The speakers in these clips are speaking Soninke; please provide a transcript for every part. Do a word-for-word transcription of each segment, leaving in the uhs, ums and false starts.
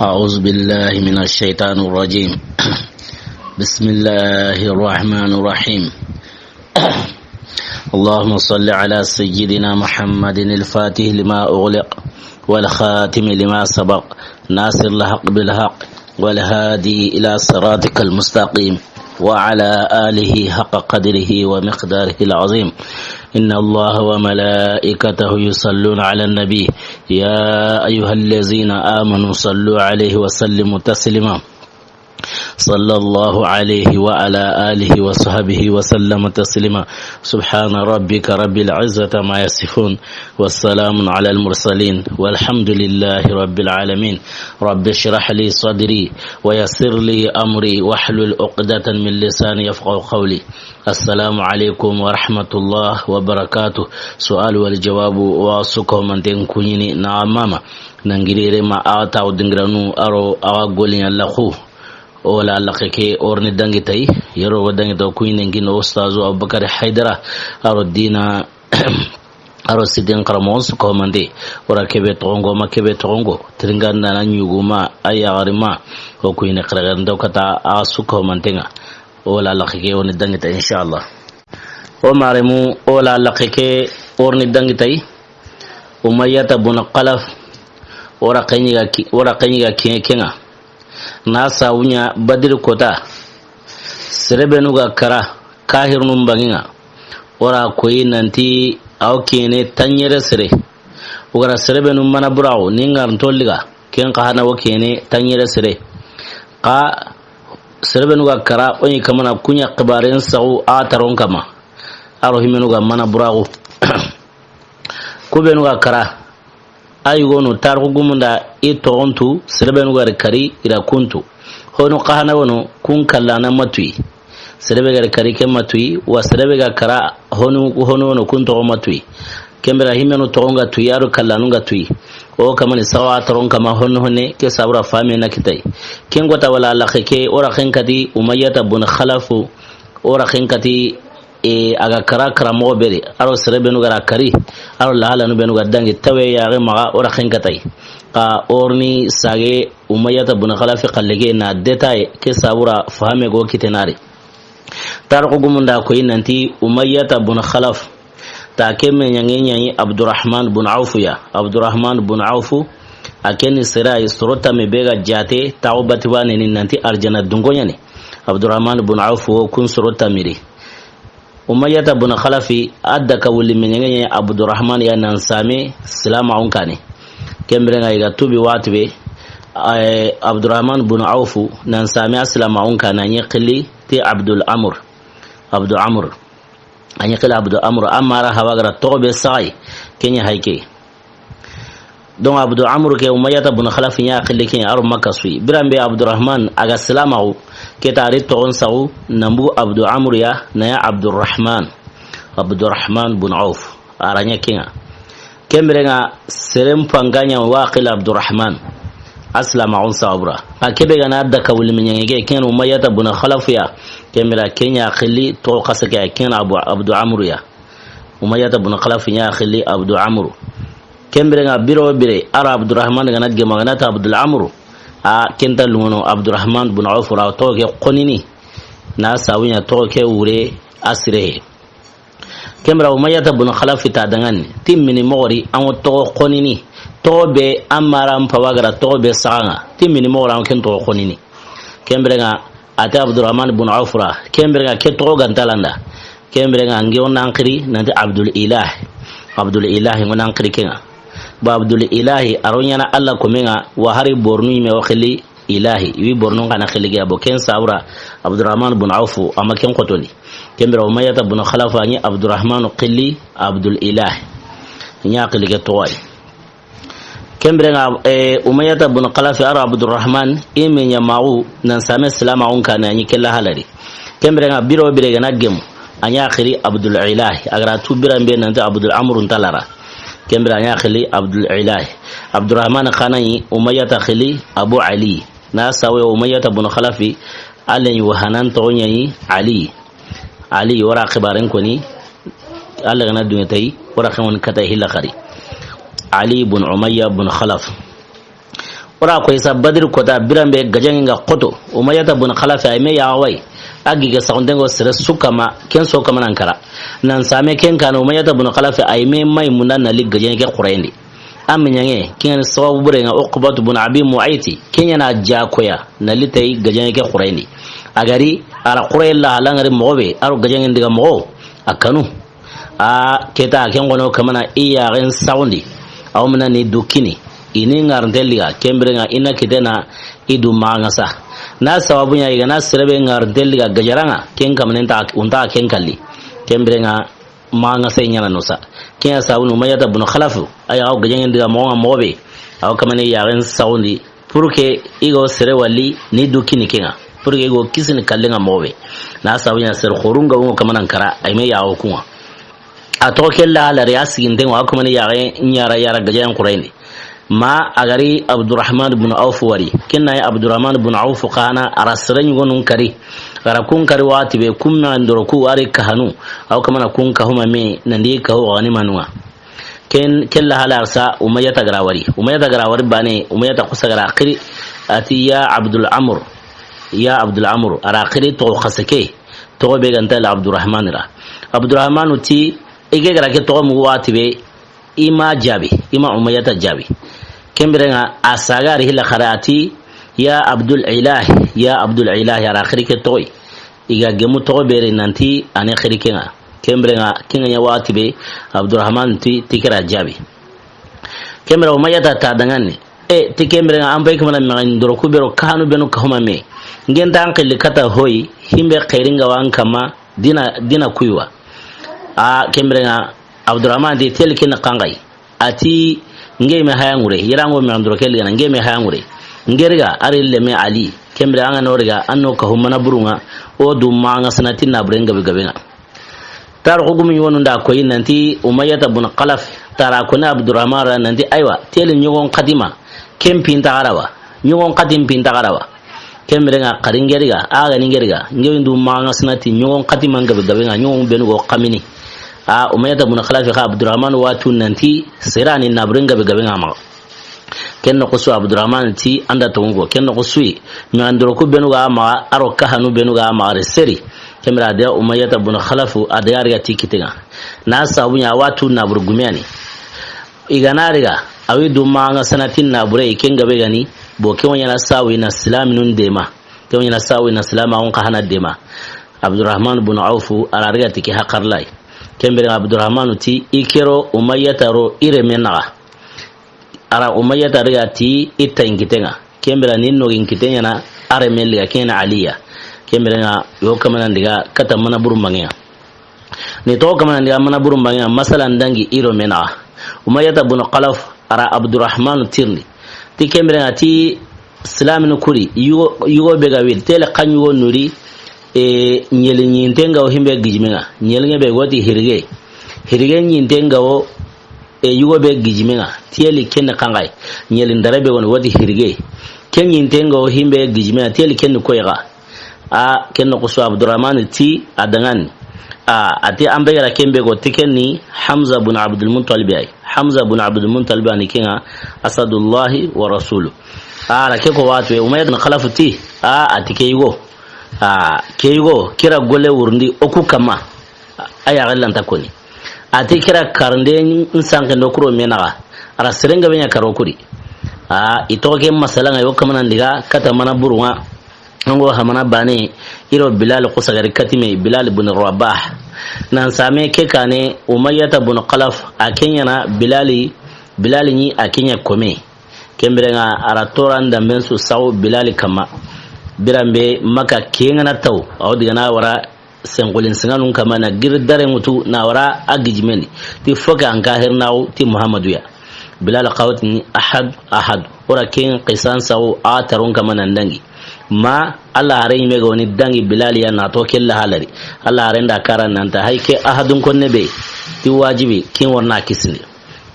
أعوذ بالله من الشيطان الرجيم. بسم الله الرحمن الرحيم. اللهم صل على سيدنا محمد الفاتح لما أغلق والخاتم لما سبق ناصر الحق بالحق والهادي إلى صراطك المستقيم وعلى آله حق قدره ومقداره العظيم. إن الله وملائكته يصلون على النبي، يا أيها الذين آمنوا صلوا عليه وسلموا تسليما. صلى الله عليه وعلى آله وصحبه وسلم تسليما. سبحان ربك رب العزة عما يصفون، والسلام على المرسلين، والحمد لله رب العالمين. رب اشرح لي صدري ويسر لي أمري واحلل عقدة من لساني يفقهوا قولي. السلام عليكم ورحمة الله وبركاته. سؤال والجواب واسكو من تنكوني نعم ماما. Nangirere ma a taw dingiranu aro a golin Allah khu. O la Allah ke orni dangi tay, yero wa dangi taw kuinen kin Ustazu Abubakar Haidara, aro dina, aro sidin qaramo su ko mande, ora kebe tongo ma kebe tongo, tringanda na nyuguma, ayagarima, o kuine qaragando kata a su ko mantenga. O la Allah ke orni dangi tay, inshallah. O maremu, o la Allah ke orni dangi tay, Umayyata bun Khalaf, ora kanyiga ki, ora kanyiga ki kenga. Na sawunya Badri kota. Serebenu ga kara, kahirnun banginga. Ora koyi nanti aw kene tanyere sere. Ugara serebenu mana burawo, ningar ntoliga. Ken kahana wo kene tanyere sere. Ka serebenu ga kara, onyi kamana kunya kibaren sawu a taron kama. Aro himenu ga mana burawo. Kubenu ga kara. Ayi gono tarixu gumunda i toxontu serebenu gari kari ira kuntu. Hono kahana wono kun kallana matuyi. Serebe gari kari ke matuyi wa serebe ga kara hono hono wono kun toxo matuyi. Kembera himenu toxonga tuyi aro kallanu ga tuyi. O kamani sawa toron kama honno honne ke sabura fame na kitai. Ken gota wala laxe ke ora ken kati Umayyata bun Khalafu. Ora ken kati e, a ga kara karamoxo beri, aro serebenu gara kari, aro lahalanu benu ga dangi, tawe yaxe maxa, ora ken katay. Ka orni sage Umayyata bun Khalafi xallege na détail ke sabura fahame go kitenari. Tarixu gumunda koyi nanti Umayyata bun Khalaf, ta ke me ɲange ɲayi Abdurrahman bun Awfu ya. Abdurrahman bun Awfu, a keni sera yi soro tame be ga jate, taxu batiwane ni nanti arjana dungo ɲani. Abdurrahman bun Awfu wo kun soro tamiri. Umayyata bun Khalafi, a daka wulli meɲengeɲe Abdurrahman ya nan same silamaxun kane. Kembirenga i ga tubi wati be, eh, Abdurrahman bun Awfu nan same a silamaxun kane, a ɲi xili ti Abdul Amr. Abdul Amr. A ɲi xili Abdul Amr, a mara hawagara toxo be saxay, keɲa hayke. Donc Abdu Amru ke Umayyata bun Khalaf ɲa xilli ke aro Makka suyi. Biranbe Abdurrahman a ga silamaxu ke tari toxon saxu nambu Abdu Amru ya na ya Abdurrahman. Abdurrahman bun Auf. A ra ɲa kenga. Kembirenga seren pangaɲa wa xilli Abdurrahman. A silamaxun saxu bura. A kebe ga na daka wulli meɲenge ke ken Umayyata bun Khalaf ya. Kembira keɲa xilli toxo xase ke ken Abu Abdu Amru ya. Umayyata bun Khalaf ɲa xilli Abdu Amru. Kembirenga biro bire, ara Abdurrahman gana gema gana ta Abdul Amru. A kenta lungono Abdurrahman bun Auf ra toxo ke xonini. Na sawuɲa toxo ke wure a sirehe. Kembira Umayyata bun Khalaf ta dangani. Timmini moxori an wo toxo xonini. Toxo be an mara an pawagara toxo be saxanga. Timmini moxori an ken toxo xonini. Kembirenga ate Abdurrahman bun Auf ra. Kembirenga ke toxo gantalanda. Kembirenga nge wonan xiri nanti Abdul Ilah. Abdul Ilah ngonan xiri kenga. Ba Abdul Ilahi a ro ɲana Alla komenga wa hari bornu ime wa xili Ilahi. Iwi bornu kana xili ge abo ken sabura Abdurrahman bun Auf ama ken xotoni. Kembira Umayyata bun Khalaf a ɲi Abdurrahman xili Abdul Ilah. Ɲa xili ke toxoy. Kembirenga, eh, Umayyata bun Khalaf aro Abdurrahman ime ɲamaxu nan same silamaxun kane a ɲi kella halari. Kembirenga biro bire gana gemu a ɲa xiri Abdul Ilah. A gara tu biranbe nanti Abdul Amru ntalara. Kembira a ɲa xili Abdul Ilah. Abdurrahman xana ɲi Umayyata xili Abu Ali. Na sawe Umayyata bun Khalafi a leɲi wahanan toxo ɲayi Ali. Ali wara xibaren koni. Alla gana dunya tay wara xewon kata hilla xari. Ali bun Umayya bun Khalaf. O ra koyi sa Badri kota, biran be gajaŋen ga xoto, Umayyata bun Xalafi a yi me ya wa yi. A gi ke saxunten ŋo sere su kama, ken su kama nan kara. Nan same ken kan, Umayyata bun Xalafi a yi me mayi munda na li gajaŋe ke xurayindi. A me ɲaŋe, ken ŋa ni sababu bure ŋa Uqbatu bun Abi Mu'ayti, ken ɲa na a ja koya, na li tayi gajaŋe ke xurayindi. A ga ri, a ra xuraye la halan ŋa ri moxo be, a ro gajaŋen diga moxo, a kanu. A keta, ken xono kamana i yaxen saxundi. Aw mina ni du kini. I ni ŋarinte liga, ken biren ŋa i na kitena i du maxa ŋa sa. Na sababu ɲa i ga na sere be ŋarinte liga gajaran ŋa, ken kamanen ta, unta ken kalli. Ken biren ŋa maxa ŋa sa i ɲa na no sa. Ken ya sabu ni Umayyata bun Xalafu, a ya gajaŋen diga moxo ŋa moxo be. Aw kamane yaxen saxundi. Pour que i go sere wali ni du kini ken ŋa. Pour que i go kisini kallen ŋa moxo be. Na sabu ɲa sere xorun ga wo kamanan kara, a yi me ya wo kun ŋa. A toxo ke la halari a siginten ŋo, a kumani yaxe ɲa ra, ya ra gajaŋen xurayindi. Ma a ga ri Abdurrahman bun Awf wari. Ken na yi Abdurrahman bun Awf xa na a ra sere ɲugonun kari. A ga ra kun kari waxati be kun ma ndoro ku wari kahanu. Aw kamana kun kahuma me nan di kahu ganimanun ŋa. Ken, ken la hala sa Umayyata ga ra wari. Umayyata ga ra wari bane, Umayyata xusa ga ra xiri. A ti ya Abdul Amr. Ya Abdul Amr. A ra xiri toxo xase ke. Toxo be ga nta la Abdurrahman ra. Abdurrahman ti, i ke ga ra ke toxo mugu waxati be, i ma jaabi, i ma Umayyata jaabi. Ken biren ŋa a saga ri hila xara a ti, ya Abdul Ilah, ya Abdul Ilah, a ra xiri ke toxo yi. I ga gemu toxo be ri nanti a ni xiri ken ŋa. Ken biren ŋa, ken ŋa ɲa waxati be, Abdurrahman ti, ti ke ra jaabi. Ken biren Umayyata ta danŋa ni. E, ti ken biren ŋa, an pay kamana me ndoro ku be ro kahanu benu kahuma me. Ngen ta an xilli kata hoyi, himbe xerin ga wa an kama, dina, dina kuywa. A, ken biren ŋa, Abdurrahman ti teli ken xanxay. A ti, nge me haya ŋure, yira ŋo me ndoro ke liga na, nge me haya ŋure. Nge ri ga, a ri le me Ali. Ken biren ŋa an ga no ri ga, an no kahu mana burun ŋa, o du maxa ŋa sanatin na buren gabe gabe ŋa. Tarixu gumu ɲi wonu nda koyi nanti Umayyata bun Xalaf tara koni Abdurrahman ra nanti aywa, teli ɲogon xatima, ken pinta xara wa, ɲogon xatin pinta xara wa. Ken biren ŋa xari nge ri ga, a ga ni nge ri ga, nge windu maxa ŋa sinati ɲogon xatima gabe gabe ŋa, ɲogon benu go xamini. A, Umayyata bun Xalaf xa Abdurrahman wa tu nanti sere ni na buren gabe gabe ŋa maxa. Ken noxo su Abdurrahman ti an da toŋu ko. Ken noxo su yi. Mi an doro ku benu ga maxa, a ro kahanu benu ga maxa re seri. Ken biren a da Umayyata bun Xalafu a da ya ri ga ti kitten ŋa. Na sabu ɲa wa tu na buru gumeyani. I ga na ri ga, a wi du maxa ŋa sanatin na bure i ken gabe gani, bo ke wa ɲaana sabu i na silaminun dema. Ke wa ɲaana sabu i na silamaxun xa hana dema. Abdurrahman bun Awfu a ra ri ga ti ke haqarlay. Ken biren ŋa Abdurrahman ti i ke ro Umayyata ro i reme naxa. A ra Umayyata ri ga ti i ta in kitten ŋa. Ken biren ni noxo in kitten ɲaana a reme liga ken ɲaana Aliya. Ken biren ŋa yo kamana n diga kata mana buru mangiya. Ni toxo kamana n diga mana buru mangiya, masala n dangi i reme naxa. Umayyata bun Xalaf a ra Abdurrahman tirni. Ti ken biren ŋa ti silaminu kuri, yugo, yugo be ga wiri, tele xa yugo nuri, e, ɲeli ɲinten ga wo himbe gijime ŋa. Ɲeli ŋe be go ti hirige. Hirige ɲinten ga wo, e, yugo be gijime ŋa. Teli ken xanxay. Ɲeli ndare be go ni wo ti hirige. Ken ɲinten ga wo himbe gijime ŋa. Teli ken koyi xa. A, ken noxo su Abdurrahman ti a danŋa ni. A, a ti an be ga ra ken be go ti ken ni Hamza bun Abdul Muttalib ay. Hamza bun Abdul Muttalib a ni ken ŋa Asadullahi wa Rasulu. A ra ke ko waxati be, Umayyata bun Xalaf ti, a, a ti ke yugo. A, ke yugo, kira gole wurndi o ku kama. A ya xellanta koni. A ti kira karnde n sanke ndo kuro me naxa. A ra seren gabe ɲa karo kuri. A, i toxo ke masala ŋa yo kamana n diga kata mana buru ŋa. An go hamana bane, i ro Bilal xusagari katime, Bilal bun Rabah. Nan same ke kane, Umayyata bun Xalaf, a ke ɲaana Bilali, Bilali ɲi a ke ɲa kome. Ken biren ŋa a ra toran damben su saxu Bilali kama. Biran be Maka ke ŋa na taw, a wo diga na wara senkolin singanun kama na giri dare ŋutu na wara a gijimendi. Ti fo ke an ka hirnaxu ti Muhammadu ya. Bilal xa wo ti ni Ahad, Ahad. O ra ken xisan saxu a taron kama nan dangi. Ma Alla hare ɲi me ga wo ni dangi Bilal ya na toxo ke la halari. Alla hare n da kara nan ta hay ke Ahadun konne be. Ti wajibi ken wa na kisini.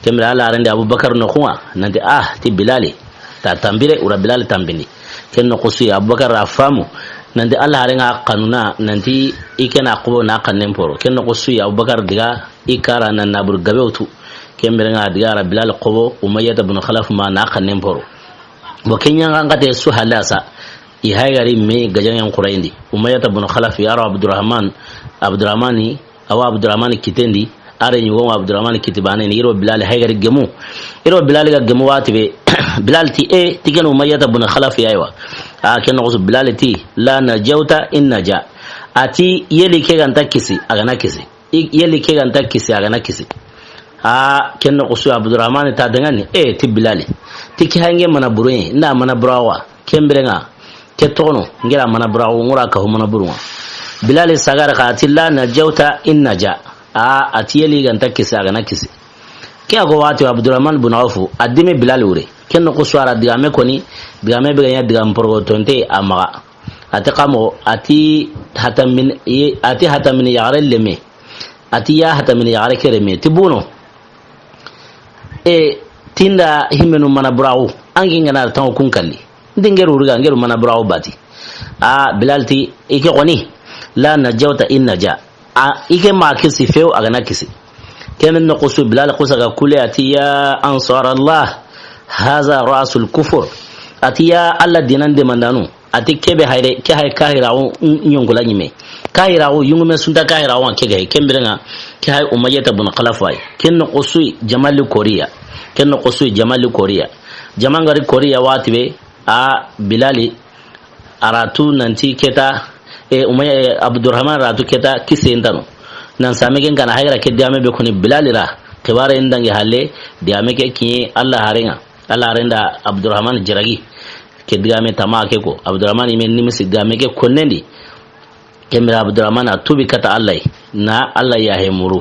Ken biren Alla hare n da Abubakar noxu ŋa, nanti, ah, ti Bilali, ta tanbire, o ra Bilali tanbindi. Ken noxo su yi, Abubakar a famu, nanti Alla hare ŋa xanuna, nanti i ke na xobo na xannen poro. Ken noxo su yi, Abubakar diga, i kara na nabur gabe wutu. Ken biren ŋa diga a ra Bilali xobo, Umayyata bun Xalaf ma na xannen poro. Bon, ken ɲa ŋa n xate su halasa. I haygari me gajaŋen Qurayndi. Umayyata bun Xalafi, a ro Abdurahman, Abdurahmani, a wa Abdurahmani kitendi, a renyugo Abdurahmani kiti baane ni, i ro Bilali haygari gemu. I ro Bilali ga gemu waxati be, Bilali ti, e, ti ken Umayyata bun Xalafi, aywa. A, ken noxo su Bilali ti, la najawta in naja. A ti, yeli ke ga nta kisi, a ga na kisi. I, yeli ke ga nta kisi, a ga na kisi. A, ken noxo su Abdurahmani ta dangani, e, ti Bilali. Ti ke hange mana buruye, na mana burawa. Ken biren ŋa, ke toxono, n gira mana buraxu, n ŋura kahu mana burun ŋa. Bilali sagar xa, a ti la najawta in naja. A, a ti yeli ga nta kisi, a ga na kisi. Ke a go waxati wa Abdurahman bun Awfu, a dime Bilali wure. Ken noxo su a ra digame koni, digame be ga ɲa digame porogo tonte a maxa. A ti xa mo, a ti hatamin, ye, a ti hatamin yaxare leme. A ti ya hatamin yaxare ke reme. Ti buno. E, ti n da himenu mana buraxu, an gi n ga na tango kun kalli. N di n geru riga, n geru mana buraxu bati. A, Bilali ti, i ke xoni, la najawta in naja. A, i ke ma kisi few, a ga na kisi. Ken noxo su Bilali xusa ga kule, a ti, ya ansar Allah, haza rasul kufur. A ti, ya Allah dinan demandanu. A ti ke be hayre, ke hay kahiraxu ɲonkula ɲime. Kahiraxu, yungume sunta kahiraxu ŋa ke ga hay, ken biren ŋa, ke hay Umayyata bun Xalaf ay. Ken noxo su jamali koriya. Ken noxo su jamali koriya. Jamangari koriya waxati be, a Bilali, a ra tu nanti ke ta, e, Umayya, e, Abdurahman ra tu ke ta, kise ntanu. Nan same ken kana haygara ke digame be koni Bilali ra. Xibare n dangi halle, digame ke kiɲe Allah haren ŋa. Allah haren da Abdurahman jaragi. Ke digame tama ke ko. Abdurahman i me nimisi digame ke konnendi. Ken biren Abdurahman a tubi kata Allah. Na Allah ya he muru.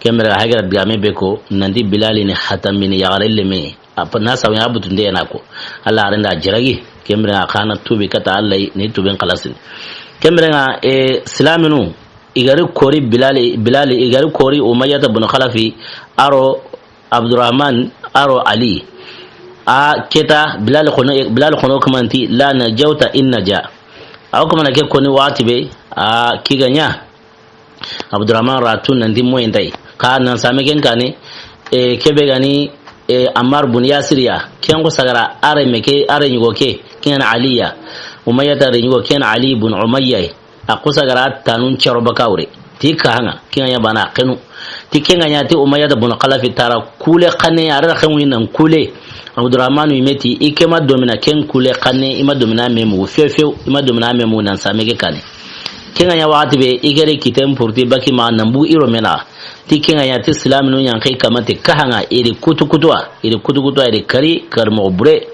Ken biren haygara digame be ko, nanti Bilali ni hatamini yaxare leme. A pa na sawi a butunde na ko. Allah haren da jaragi. Ken biren a xa na tubi kata Allah ni tubin xalasini. Ken biren ŋa, e, silaminu, i gari kori Bilali, Bilali, i gari kori Umayyata bun Xalafi, a ro Abdurahman, a ro Ali. A ke ta Bilali xono, Bilali xono kamanti, la najawta in naja. A wo kamana ke koni waxati be, a ki ga ɲa. Abdurahman ra tu nanti moyen tay. Xa nan same ken kane, e, ke be ga ni, e, Ammar bun Yasir ya. Ken ko sagara a reme ke, a renyugo ke, ken Ali ya. Umayyata renyugo ken Ali bun Umayya. A xusa gara tanun cero baka wure. Ti kaha ŋa, ken ŋa ɲa bana xenu. Ti ken ŋa ɲa ti Umayyata bun Xalafi tara kule xanne, a ra xenu nan kule. Abdurahmanu i me ti, i ke ma domina ken kule xanne, i ma domina me mugu few few, i ma domina me mugu nan same ke kane. Ken ŋa ɲa waxati be, i gere kiten purti baki ma nan bu i ro me na. Ti ken ŋa ɲa ti silaminu ɲa n xi kamate kaha ŋa, i ri kutu kutuwa, i ri kutu kutuwa, i ri kari, kari moxo bure,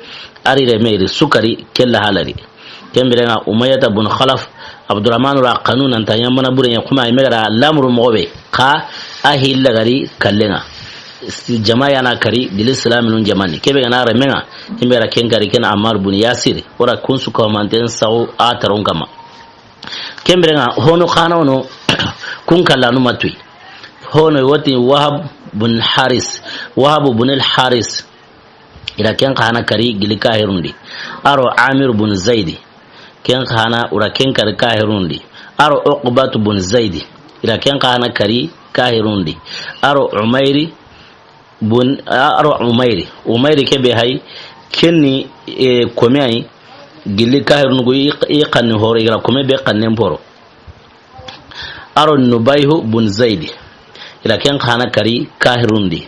a ri reme, i ri sukari, kella halari. Ken biren ŋa Umayyata bun Xalaf, Abdurahmanu ra xanu nan ta ɲa mana bure ɲa kuma i me gara lamuru moxo be xa a hilla gari kallen ŋa. Jama ya na kari gili silaminun jamani. Ke be ga na reme ŋa, i me gara ken kari ken Ammar bun Yasir. Wora kun su ko manten saw a taron kama. Ken biren ŋa hono xana wono kun kallanu matui. Hono woti Wahab bun Haris. Wahab bun al Haris. I ra ken xa na kari gili kahirundi. A ro Amir bun Zaidi. Ken xa na, u ra ken kari kahirundi. A ro Uqbatu bun Zaidi. I ra ken xa na kari kahirundi. A ro Umairi bun, a ro Umairi. Umairi ke be hay, ken ni, e, kome ay, gili kahirundi go i, i xanni horo, i ra kome be xannen poro. A ro Nubayhu bun Zaidi. I ra ken xa na kari kahirundi.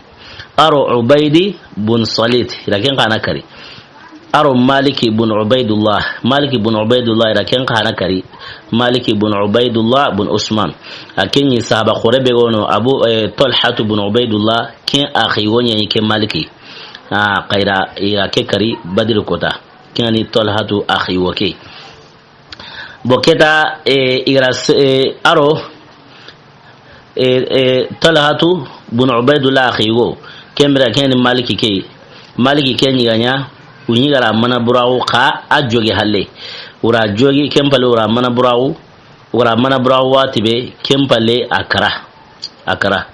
A ro Ubaidi bun Salit. I ra ken xa na kari. A ro Maliki bun Ubaidullah. Maliki bun Ubaidullah, i ra ken xa na kari. Maliki bun Ubaidullah bun Usman. A ken ni sahaba xore be gono Abu, e, Talhatu bun Ubaidullah, ken axi wo ɲa ni ke Maliki. A, xa i ra, i ra ke kari Badri kota. Ken ni Talhatu axi wo ke. Bo ke ta, e, i gara s-, e, a ro, e, e, Talhatu bun Ubaidullah axi wo. Ken biren ken ni Maliki ke. Maliki ke ni ga ɲa, u ni gara mana buraxu xa a jogi halle. U ra jogi ken palle u ra mana buraxu, u ra mana buraxu waxati be ken palle a kara. A kara.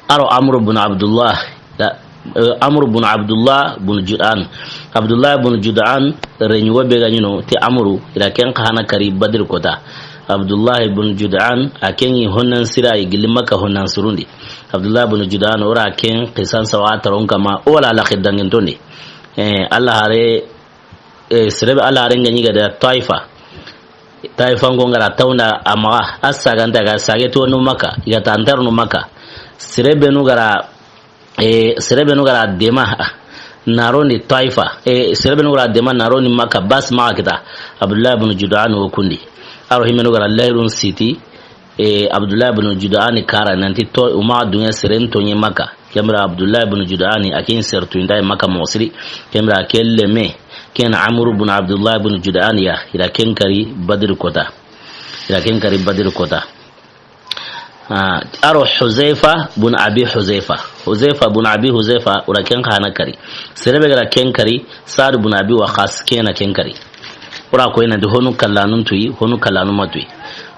A ro Amru bun Abdullah, da, e, Amru bun Abdullah bun Jud'an. Abdullah bun Jud'an, renyugo be ga ɲi no, ti Amru, i ra ken xa na kari Badri kota. Abdullah bun Jud'an, a ken ni honnan sira, i gili Makka honnan surundi. Abdullah bun Jud'an, o ra ken xisan sawa taron kama, o wala la xiddangen tondi. Eh, Alla haare, eh, sere be Alla haare ŋa ɲi ga da Taifa. Taifa ŋo ŋa ra tawnda a maxa, a saganta ga sage to nu Makka, i ga ta antar nu Makka. Sere be nu ga ra, eh, sere be nu ga ra dema, na ro ni Taifa. Eh, sere be nu ga ra dema na ro ni Makka, bas maxa kita. Abdullah ibn Jud'an wo kundi. A ro himenu ga ra lahirun siti, e, Abdullah ibn Jud'ani kara nanti to, o ma dunya seren to ɲi Makka. Ken bire Abdullah ibn Jud'ani a ken sertu inda Makka moxo siri. Ken bire a ken leme, ken Amr ibn Abdullah ibn Jud'ani ya, i ra ken kari Badr kota. I ra ken kari Badr kota. Ah, a ro Huzaifa bun Abi Huzaifa. Huzaifa bun Abi Huzaifa, o ra ken xa na kari. Sere be ga ra ken kari, Sa'd bun Abi Waqqas ken na ken kari. O ra ko i na di honu kallanun tuyi, honu kallanun ma tuyi.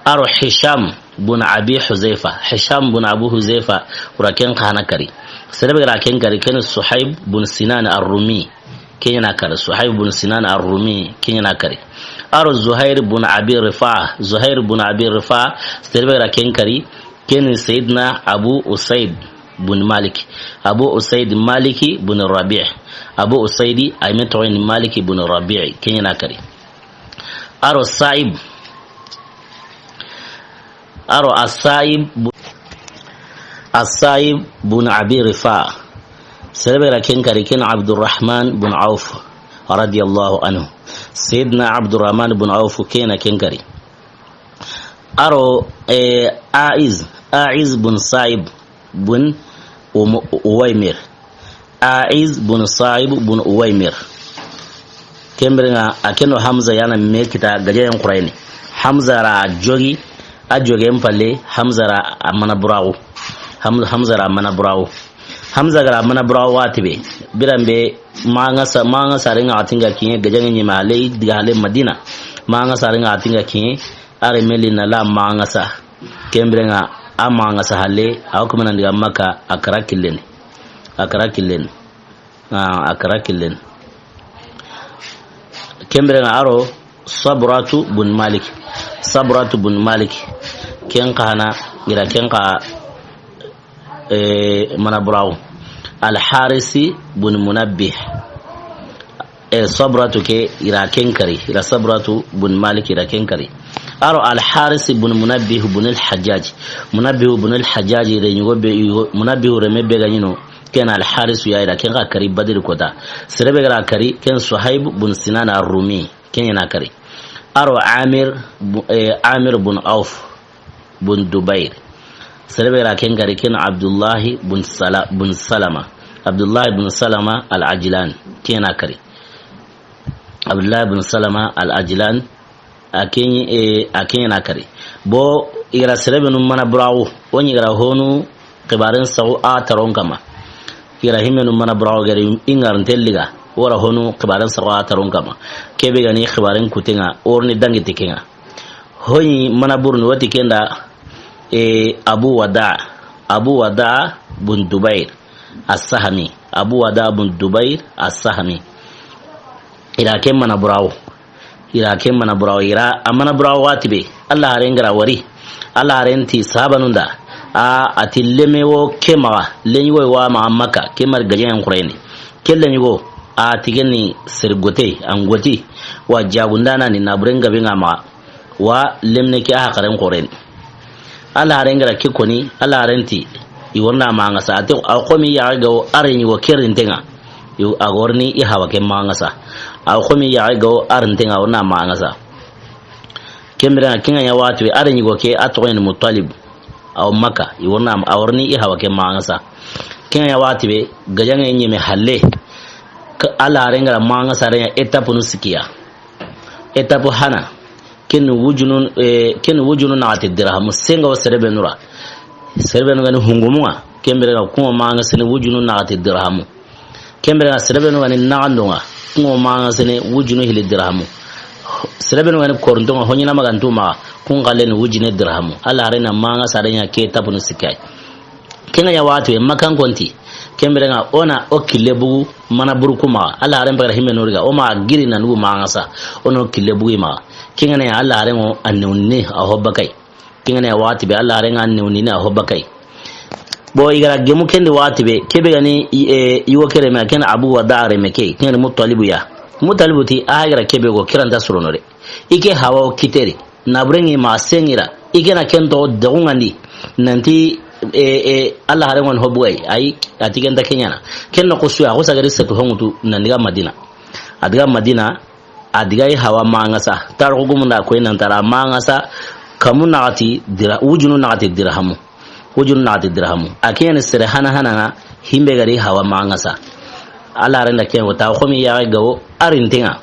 A ro Hisham bun Abi Huzaifa. Hisham bun Abu Huzaifa, o ra ken xa na kari. Sere be ga ra ken kari, ken Suhaib bun Sinan Ar-Rumi. Ken ya na kari. Suhaib bun Sinan Ar-Rumi, ken ya na kari. A ro Zuhair bun Abi Rifa. Zuhair bun Abi Rifa, sere be ga ra ken kari, ken Sayyidina Abu Usaid bun Malik. Abu Usaid Maliki bun Rabi'. Abu Usaidi, ay me toxo ni Maliki bun Rabi', ken ya na kari. A ro Sa'ib. A ro As-Sa'ib bu-, As-Sa'ib bun Abi Rifa. Sere be ga ra ken kari, ken Abdurrahman bun Auf, radiyallahu anhu. Sayyidina Abdurrahman bun Auf ken na ken kari. A ro, eh, A'iz, A'iz bun Sa'ib bun Um-, Uwaymir. A'iz bun Sa'ib bun Uwaymir. Ken bire ŋa a ken no Hamza ya na me kita gajayen Qurayni. Hamza ra jogi, a jogen palle, Hamza ra a mana buraxu. Ham-, Hamza ra a mana buraxu. Hamza ga ra a mana buraxu waxati be, biran be maxa ŋa sa, maxa ŋa sare ŋa a ti ŋa kiɲe, gajaŋe ɲi ma halle, i diga halle Madina. Maxa ŋa sare ŋa a ti ŋa kiɲe, a re me li na la maxa ŋa sa. Ken bire ŋa a maxa ŋa sa halle, a wo kuma nan diga Makka, a kara killen. A kara killen. Ah, a kara killen. Ken bire ŋa a ro Sabratu bun Malik. Sabratu bun Malik. Ken xa na, i ra ken xa, eh, mana buraxu. Al-Harisi bun Munabbih. Eh, Sabratu ke, i ra ken kari. I ra Sabratu bun Malik, i ra ken kari. A ro Al-Harisi bun Munabbih bun al-Hajjaj. Munabbih bun al-Hajjaj, re ɲi go be, Munabbih reme be ga ɲi no. Ken Al-Harisu ya, i ra ken xa kari Badri kota. Sere be ga ra kari, ken Suhaib bun Sinan Ar-Rumi, ken ya na kari. A ro Amir bu-, eh, Amir bun Auf bun Dubair. Sere be ga ra ken kari, ken Abdullahi bun Sala-, bun Salama. Abdullahi bun Salama Al-Ajlan, ken ya na kari. Abdullahi bun Salama Al-Ajlan, a ken, eh, a ken ya na kari. Bo, i ga ra sere be nu mana buraxu, o ɲi ga ra honu xibaren saxu a taron kama. I ga ra himenu mana buraxu ga ri i ŋa ra ntelliga, o ra honu xibaren saxu a taron kama. Ke be ga ni xibaren kuten ŋa, o ri ni dangi ti ken ŋa. Ho ɲi mana burni wati ken da, eh, Abu Wada, Abu Wada bun Dubair As-Sahmi, Abu Wada bun Dubair As-Sahmi. I ra ken mana buraxu. I ra ken mana buraxu, i ra a mana buraxu waxati be. Alla haren ga ra wari. Alla haren ti sahabanun da. A, a ti leme wo ke maxa. Leɲi wo wa maxa Makka. Ke mari gajaŋen Qurayni. Ke leɲi wo. A ti ken ni sere gote, an goti. Wa jagundana ni naburen gabe ŋa maxa. Wa lemine ke a haxaren xoren. Alla haren ga ra ke koni, Alla haren ti, i wa ri na maxa ŋa sa, a ti, a xo mi ya ga wo a re ɲi go ke rinten ŋa. I, a ga wa ri ni i hawa ke maxa ŋa sa. A xo mi ya ga wo a rinten ŋa, wa ri na maxa ŋa sa. Ken bire ŋa, ken ŋa ɲa waxati be, a re ɲi go ke, a toxo ni Muttalib. A wa Makka, i wa ri na, a wa ri ni i hawa ke maxa ŋa sa. Ken ŋa ɲa waxati be, gajaŋe ɲeme halle. Ka, Alla haren ga ra maxa ŋa sa, a re ɲa étape nu sikki ya. Étape hana, ken wujunu, eh, ken wujunu naxati dirhamu, senga wo sere be nu ra. Sere be nu ga ni hungumu ŋa, ken bire ŋa ku ŋa maxa ŋa sene wujunu naxati dirhamu. Ken bire ŋa sere be nu ga ni naxando ŋa, ku ŋa maxa ŋa sene wujunu hili dirhamu. Sere be nu ga ni koronto ŋa, ho ɲi na magantu maxa, ku ŋa xalle ni wujine dirhamu. Alla haren na maxa ŋa sa, a re ɲa ke étape nu sikki ya. Ken ŋa ɲa waxati be, Makkankon ti. Ken bire ŋa, o na o kille bugu mana buru ku maxa. Alla haren pagara himbe noriga. O ma giri na nugu maxa ŋa sa. O na o kille bugu i maxa. Ken ŋa ɲa Alla haren ŋo a newni a ho bakay. Ken ŋa ɲa waxati be Alla haren ŋa a newni a ho bakay. Bon, i ga ra gemu ken di waxati be, ke be ga ni, i, e, i wo ke renme, ken Abu Wada renme ke, ken ni Mutalibu ya. Mutalibu ti, a ga ra ke be go, ke ra nta sorono de. I ke hawa o kiteri. Na burengi ma sengira. I ke na ken to dagunŋa ndi. Nanti, e, e, Allah haren ŋa ni ho bugu yi. Ayi, a ti ken nta ke ɲaana. Ken noxo su ya, a xo sagari setu honŋutu, nan diga Madina. A diga Madina, a diga i hawa maŋasa. Tarixu gumun da a koyi nan ti a ra maŋasa, kamu naxati dira-, wujunu naxati dirhamu. Wujunu naxati dirhamu. A ke ni sere hana hana ŋa, himbe ga ri hawa maŋasa. Allah haren da ken wo ta, xo mi ya ga wo, a ri ntinŋa.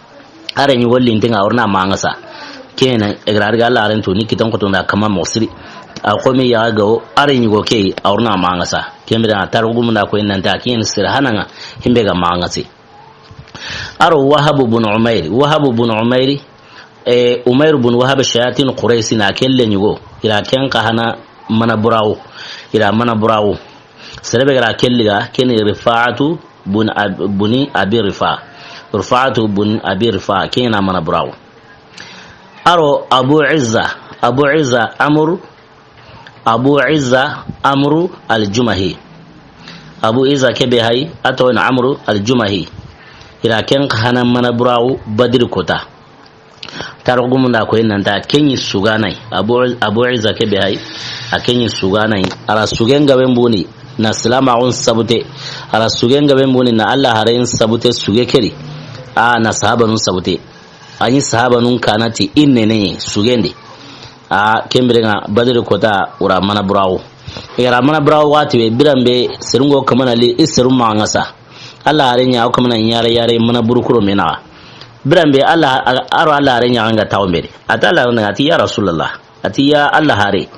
A ri ɲi wo li ntinŋa, a wa ri na maŋasa. Ken i ga ra ri ga Allah haren tu ni kitan xoto nda kama moxo siri. A xo mi ya ga wo, a ri ɲi go ke, a wa ri na maŋasa. Ken bire tarixu gumun da a koyi nan ti a ke ni sere hana ŋa, himbe ga maŋasi. A ro Wahabu bun Umairi. Wahabu bun Umairi, e, Umairu bun Wahab shayatin Quraysi na ken lenyugo. I ra ken xa hana mana buraxu. I ra mana buraxu. Sere be ga ra ken liga, ken ni Rifa'atu bun Ab-, buni Abi Rifa. Rifa'atu bun Abi Rifa, ken na mana buraxu. A ro Abu Izza. Abu Izza Amru Abu Izza Amru al-Jumahi. Abu Izza ke be hay, a toxo ni Amru al-Jumahi. I ra ken xa hana mana buraxu Badiri kota. Tarixu gumun da a koyi nan ti a ke ɲi sugana yi. Abu, Abu Izza ke be hay, a ke ɲi sugana yi. A ra sugen gaben buni, na silamaxun sabute. A ra sugen gaben buni, na Allah haren sabute suge ke di. A na sahabanun sabute. A ɲi sahabanun kanati i nene sugen di. A ken bire ŋa Badiri kota i ra mana buraxu. I ra mana buraxu waxati be, biran be serun go kamana li i serun maŋasa. Allah haren ɲa o kamana yare yare mana burukuro me naxa. Biran be Allah, a ro Allah haren ɲa ŋa taxu me di. A ti Allah haren ŋa, a ti ya Rasulallah. A ti ya Allah hare.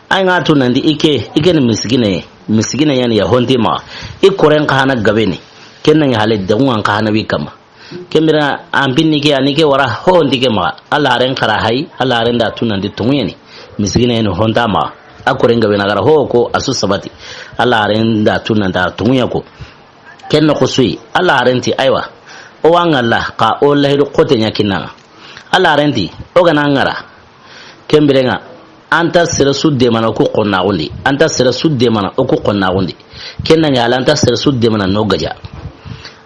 Ay ŋa tu nan di i ke, i ke ni miskine ye. Miskine ya ni ya honti ma. I koren xa hana gabe ni. Ken na ɲi hale dagunŋa xa hana wi kama. Ken bire an pinni ke, a ni ke wara ho nti ke maxa. Allah haren xa ra hay, Allah haren da tu nan ti tonŋu ya ni. Miskine ya ni ho nta maxa. A koren gabe na ga ra ho ko a su sabati. Allah haren da tu nan ti tonŋu ya ko. Ken noxo su yi, Allah haren ti, aywa. O wa ŋa la, xa o lahidu xote ɲa kinna ŋa. Allah haren ti, o ga na ŋa ra. Ken bire ŋa, an nta sere su demana o ku xonnaxun di. An nta sere su demana o ku xonnaxun di. Ken na ɲa la an nta sere su demana no gaja.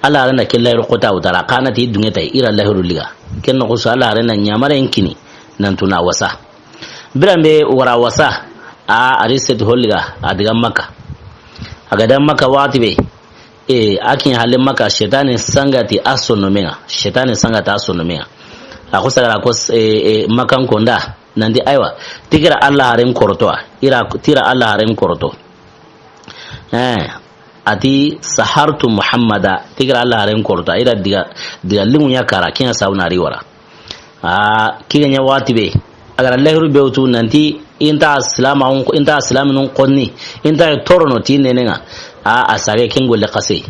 Allah haren da ke lahidu xota wuta a ra, xa na ti dunŋe ta yi, i ra lahidu liga. Ken noxo su Allah haren da ɲamaren kini, nan tu na wasa. Biran be wara wasa, a, a ri setu ho liga, a diga Makka. A ga da Makka waxati be, E, a kin halle Makka, shetani sangati a sonno me ŋa. Shetani sangati a sonno me ŋa. A xo sagara ko, e, e, Makkan konda. Nan di, aywa, ti ke ra Allah haren koroto a. I ra, ti ra Allah haren koroto. Eh, a ti, "Sahartu Muhammada." Ti ke ra Allah haren koroto a. I ra diga, diga liŋu ɲa kara, ken ŋa sawu na ri wara. A, ke ga ɲa waxati be, a ga ra lahidu be wutu nan ti, i nta silama, i nta silaminun xonni, i nta torono ti nene ŋa. A, a sage ken golle xase.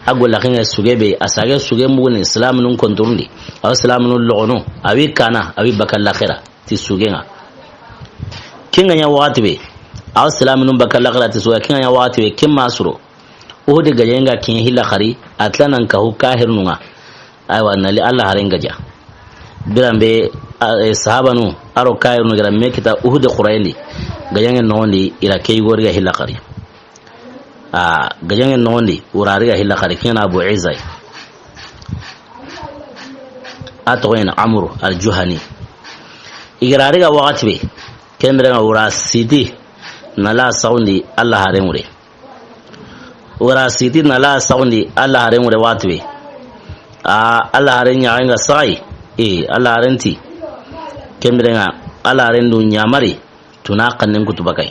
A golle ken ŋa suge be, a sage suge mbuguni silaminun konturundi. A wa silaminun logono, a wi kana, a wi bakka laxira, ti suge ŋa. Ken ga ɲa waxati be, a wa silaminun bakka laxira ti suge, ken ga ɲa waxati be, ken ma suro. Uhudi gajaŋen ga kiɲe hilla xari, a tila nan kahu kahirunun ŋa. Aywa, na li Allah haren gaja. Biran be, a, e, sahabanu, a ro kahirunu ga ra me kita Uhudi xurayen di. Gajaŋen noxon di, i ra ke yugo ri ga hilla xari. A, gajaŋen noxon di, i ra ri ga hilla xari, ken ŋa na Abu Izza yi. A toxo ɲa ni Amru al-Juhani. I ga ra ri ga waxati be, ken bire ŋa i ra siti, na la sawundi Allah haren wure. I ra siti na la sawundi Allah haren wure waxati be. A, Allah haren ɲaxen ga saxayi. E, Allah haren ti. Ken bire ŋa, Allah haren du ɲamari. Tuna xannen kutu bakay.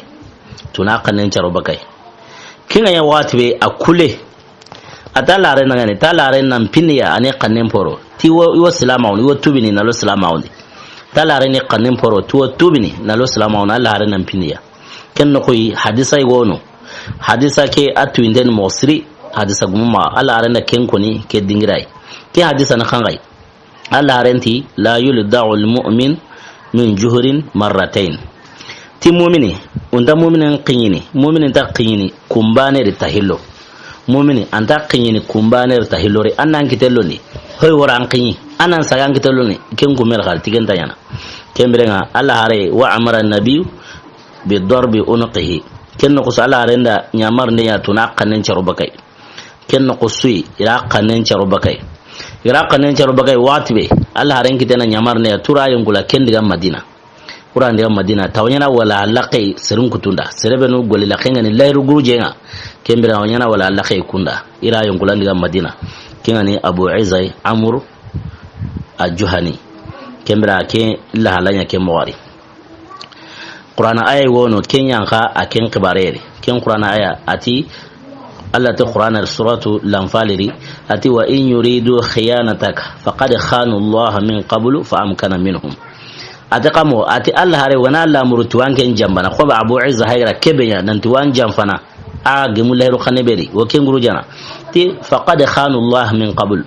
Tuna xannen caro bakay. Ken ga ɲa waxati be a kule. A ta laren na ŋa ni, ta laren nan piniya, a ni xannen poro. Ti wo, wo silamaxun di, wo tubini na lo silamaxun di. Ta laren ni xannen poro, ti wo tubini na lo silamaxun di, Allah haren nan piniya. Ken noxo yi, hadisa yi gono. Hadisa ke a tuyinden moxo siri, hadisa gumu maxa, Allah haren da ken koni, ke dingira yi. Ke hadisa na xanxayi. Allah haren ti, "La yulda'u al-mu'min min juhrin marratayn." Ti mumini, o nta mumini xiɲini, mumini nta xiɲini, kumbane ri ta hillo. Mumini, a nta xiɲini, kumbane ri ta hillo ri, an nan kite londi. Hoy wara an xiɲi, an nan saga an kite londi, ken kumel xari, ti ken nta ɲaana. Ken bire ŋa, Allah hare, "Wa amara an-nabiyyu bi darbi unuqihi." Ken noxo su Alla haaren da ɲamarinde ɲa tu na xannen caro bakay. Ken noxo su i ra xannen caro bakay. I ra xannen caro bakay waxati be, Alla haaren kitten na ɲamarinde ɲa tu ra yonkula ken diga Madina. Kura ndiga Madina, ta wa ɲaana wala laxe serun kutunda. Sere be nu golli laxe ŋa ni lahiru gurujen ŋa. Ken bire wa ɲaana wala laxe kunda. I ra yonkula ndiga Madina. Ken ŋa ni Abu Izay Amr Al-Juhani. Ken bire ke lahala ɲa ke moxo ri. Qur'ana aaya wo no, ken ɲa xa a ken xibaare ri. Ken Qur'ana aaya a ti, Alla ti Qur'ana suratu Lanfali ri, a ti, "Wa in yuridu khiyanataka faqad khanu Allaha min qablu fa amkana minhum." A ti xa mo, a ti Alla haare wa na lamuru ti wa an ken janbana, xo ba Abu Izza hayi ga ra ke be ɲa, nan ti wa an janfana, a gemu lahiru xanne be ri, wo ken gurujana. Ti, "Faqad khanu Allaha min qablu."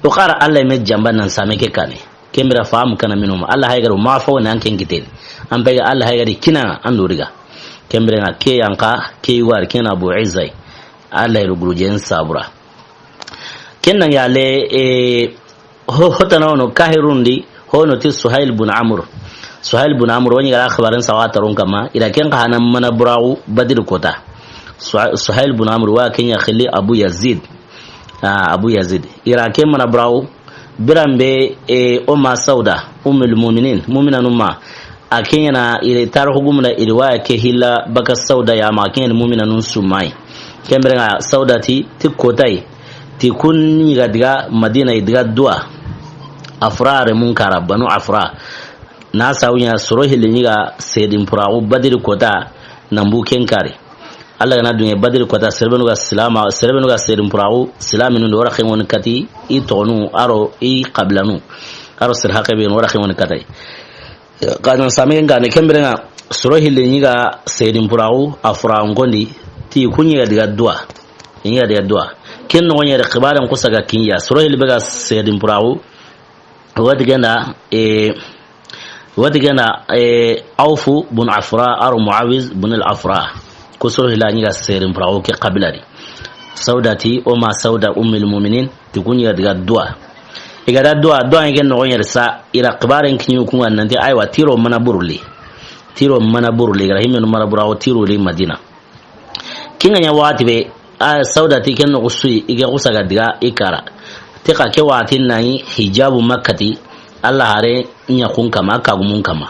O xa ra Alla me janbana nan saame ke kaane. Ken bire fa amkana minhum. Alla hayi ga ra ma fo na an ken kitten. An be ga Alla hayi ga ri kina an do riga. Ken bire ŋa ke yan xa, ke wari ken Abu Izza. Alla ro gurujen sabura. Ken nan ya le, e, ho-, hotana wono kahirun di, hono ti Suhail bun Amr. Suhail bun Amr wa ɲi ga ra xibaaren sawa tarun kama, i ra ken xa hanan mana buraxu Badri kota. Suha-, Suhail bun Amr wa ken ya xili Abu Yazid. Ah, Abu Yazid. I ra ken mana buraxu, biran be, e, o ma Sauda, Ummul Muminin, Muminanu ma. A ken ɲa na i ri tarixu gumuna i riwaya ke hilla baka Sauda ya ma, ken ɲa ni Muminanun su ma yi. Ken bire ŋa Sauda ti, ti kota yi, ti kun ɲi ga diga Madina i diga duwa. Afra remun kara, Banu Afra. Na sawu ɲa soro hilli ɲi ga seedin puraxu Badri kota nan bu ken kari. Alla ga na duŋe Badri kota sere be nu ga silaama, sere be nu ga seedin puraxu, silaaminu ndo wara xeŋoni kati, i toxonu, a ro i xabilanu, a ro sere haqe be nu wara xeŋoni katay. Xa nan saame ken kaane ken bire ŋa, soro hilli ɲi ga seedin puraxu, Afra n kondi, ti kun ɲi ga diga duwa. Ɲi ga diga duwa. Ken noxo ɲa ri xibaaren xusa ga kin ya. Soro hilli be ga seedin puraxu, Wati genda, e, wati genda, e, Awfu bun Afra, aro Muawiz bun al Afra. Ku soro hilli ɲi ga seedin puraxu ke xabila di. Sauda ti, o ma Sauda Ummul Muminin, ti kun ɲi ga diga duwa. I ga da duwa, duwa ɲi ken noxo ɲa ri sa, i ra xibaaren kiɲi kun ŋa nan ti, aywa, ti ro mana buruli. Ti ro mana buruli, i ga ra himmenu mana buraxu ti ro li Madina. Ken ŋa ɲa waxati be, a, Sauda ti ken noxo su i, i ke xusa ga diga i kara. Ti xa ke waxati na ɲi hijabu ma kati, Alla haare ɲaxun kama, a kagumun kama.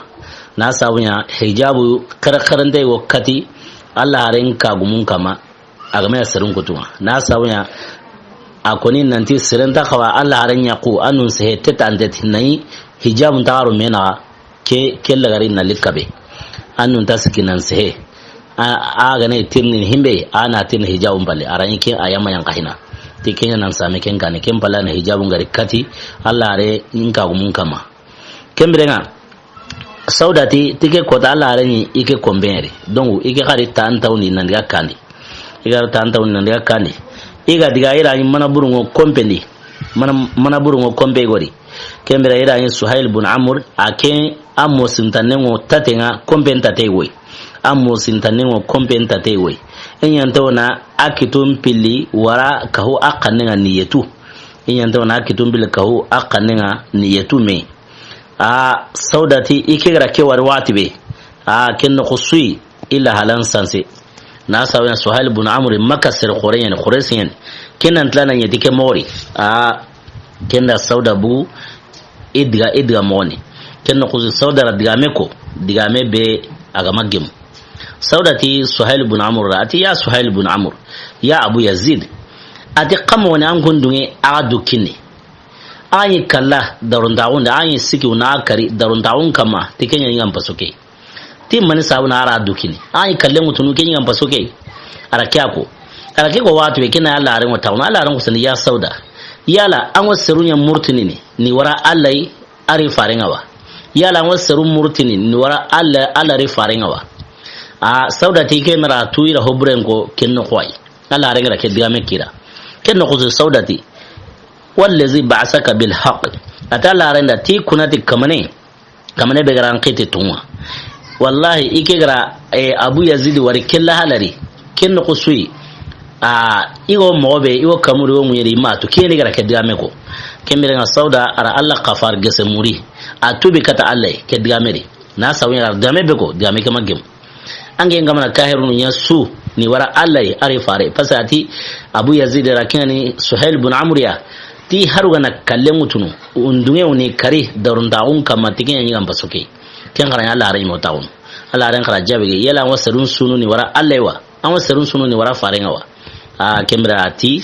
Na sawu ɲa hijabu xere xerente wo kati, Alla haare kagumun kama, a ga me ya serun kutu ŋa. Na sawu ɲa a koni nan ti sere nta xawa Alla haare ɲaxu, a nun sehe tetante ti na ɲi hijabu nta xaro me na Ke, ke lagari na likabe. An nun ta sikki nan sehe. A, a ga na tirni himbe, a na tirni hijabun palle. A ra ɲi ke a ya ma yan xa hina. Ti ken ɲa nan saame ken kaane, ken palle na hijabun ga ri kati, Alla haare in kagumun kama. Ken bire ŋa, Sauda ti, ti ke kota Alla haare ɲi, i ke konpen ri. Donc, i ke xari tan tawni nan diga kandi. I ga ra tan tawni nan diga kandi. I ga diga i ra ɲi mana burunŋo konpen di. Mana, mana burunŋo konpe gori. Ken bire i ra ɲi Suhail bun Amr, a ken a mosintanen ŋo taten ŋa konpen tate woy. A mosintanen ŋo konpen tate woy. I ɲanta wo na a kitun pilli wara kahu a xannen ŋa niyetu. I ɲanta wo na a kitun pilli kahu a xannen ŋa niyetu me. A Sauda ti i ke ga ra ke wari waxati be. A ken noxo su i, i la halan sanse. Na sawu ɲa Suhail bun Amr, Makka sere xoore ɲa ni, xoore siɲe ni. Ken nan tilana ɲeti ke moxo ri. A, ken da Sauda bu, i diga, i diga moxo ni. Ken noxo su Sauda ra digaame ko, digaame be a ga ma gemu. Sauda ti Suhail bun Amr ra, a ti, "Ya Suhail bun Amr, ya Abu Yazid." A ti, "Xa moxo ni an kun duŋe, a ga du kini. A ɲi kalla darontaxun di, a ɲi siki wuna kari darontaxun kama, ti ken ɲa ɲi ŋa n paso ke." Ti mani sabu na a ra du kini. A ɲi kallen ŋutunu ke ɲi ŋa n paso ke. A ra ke a ko. A ra ke ko waxati be ke na Alla haaren ŋo taxunu. Alla haaren ŋo sani ya Sauda. Yala an ŋo seru ɲa murtini ni, ni wara Alla yi a ri faaren ŋa wa. Yala an ŋo seru murtini ni wara Alla, Alla ri faaren ŋa wa. A Sauda ti ke mera tu i ra hoburen ko ken noxo yi. Alla haaren ga ra ke digaame kira. Ken noxo su Sauda ti. Wallazi ba'asaka bil haqq. A ta Alla haaren da ti kunati kamane. Kamane be ga ra n xiti tunŋa. Wallahi, i ke ga ra, e, Abu Yazid wari kella halari. Ken noxo su i. A, i wo moxo be, i wo kamuri wo muɲeri ma tu. Ken ni ga ra ke digaame ko. Ken bire ŋa Sauda a ra Alla xafar gese muri. A tubi kata Alla ke digaame ri. Na sawu ɲa ra digaame be ko, digaame ke ma gemu. An ke ŋa mana kahirunu ɲa su ni wara Alla yi, a ri fare. Parce que a ti Abu Yazid ra ken ŋa ni Suhail bun Amr ya. Ti haru ga na kallen ŋutunu. Undunge woni kari darunta un kamma ti ken ɲi gamba soke. Ken xara ɲa Alla haren ɲi mo taxunu. Alla haren xara jabe ge. Yala an wa serun sunu ni wara Alla yi wa? An wa serun sunu ni wara fare ŋa wa? A ken bire a ti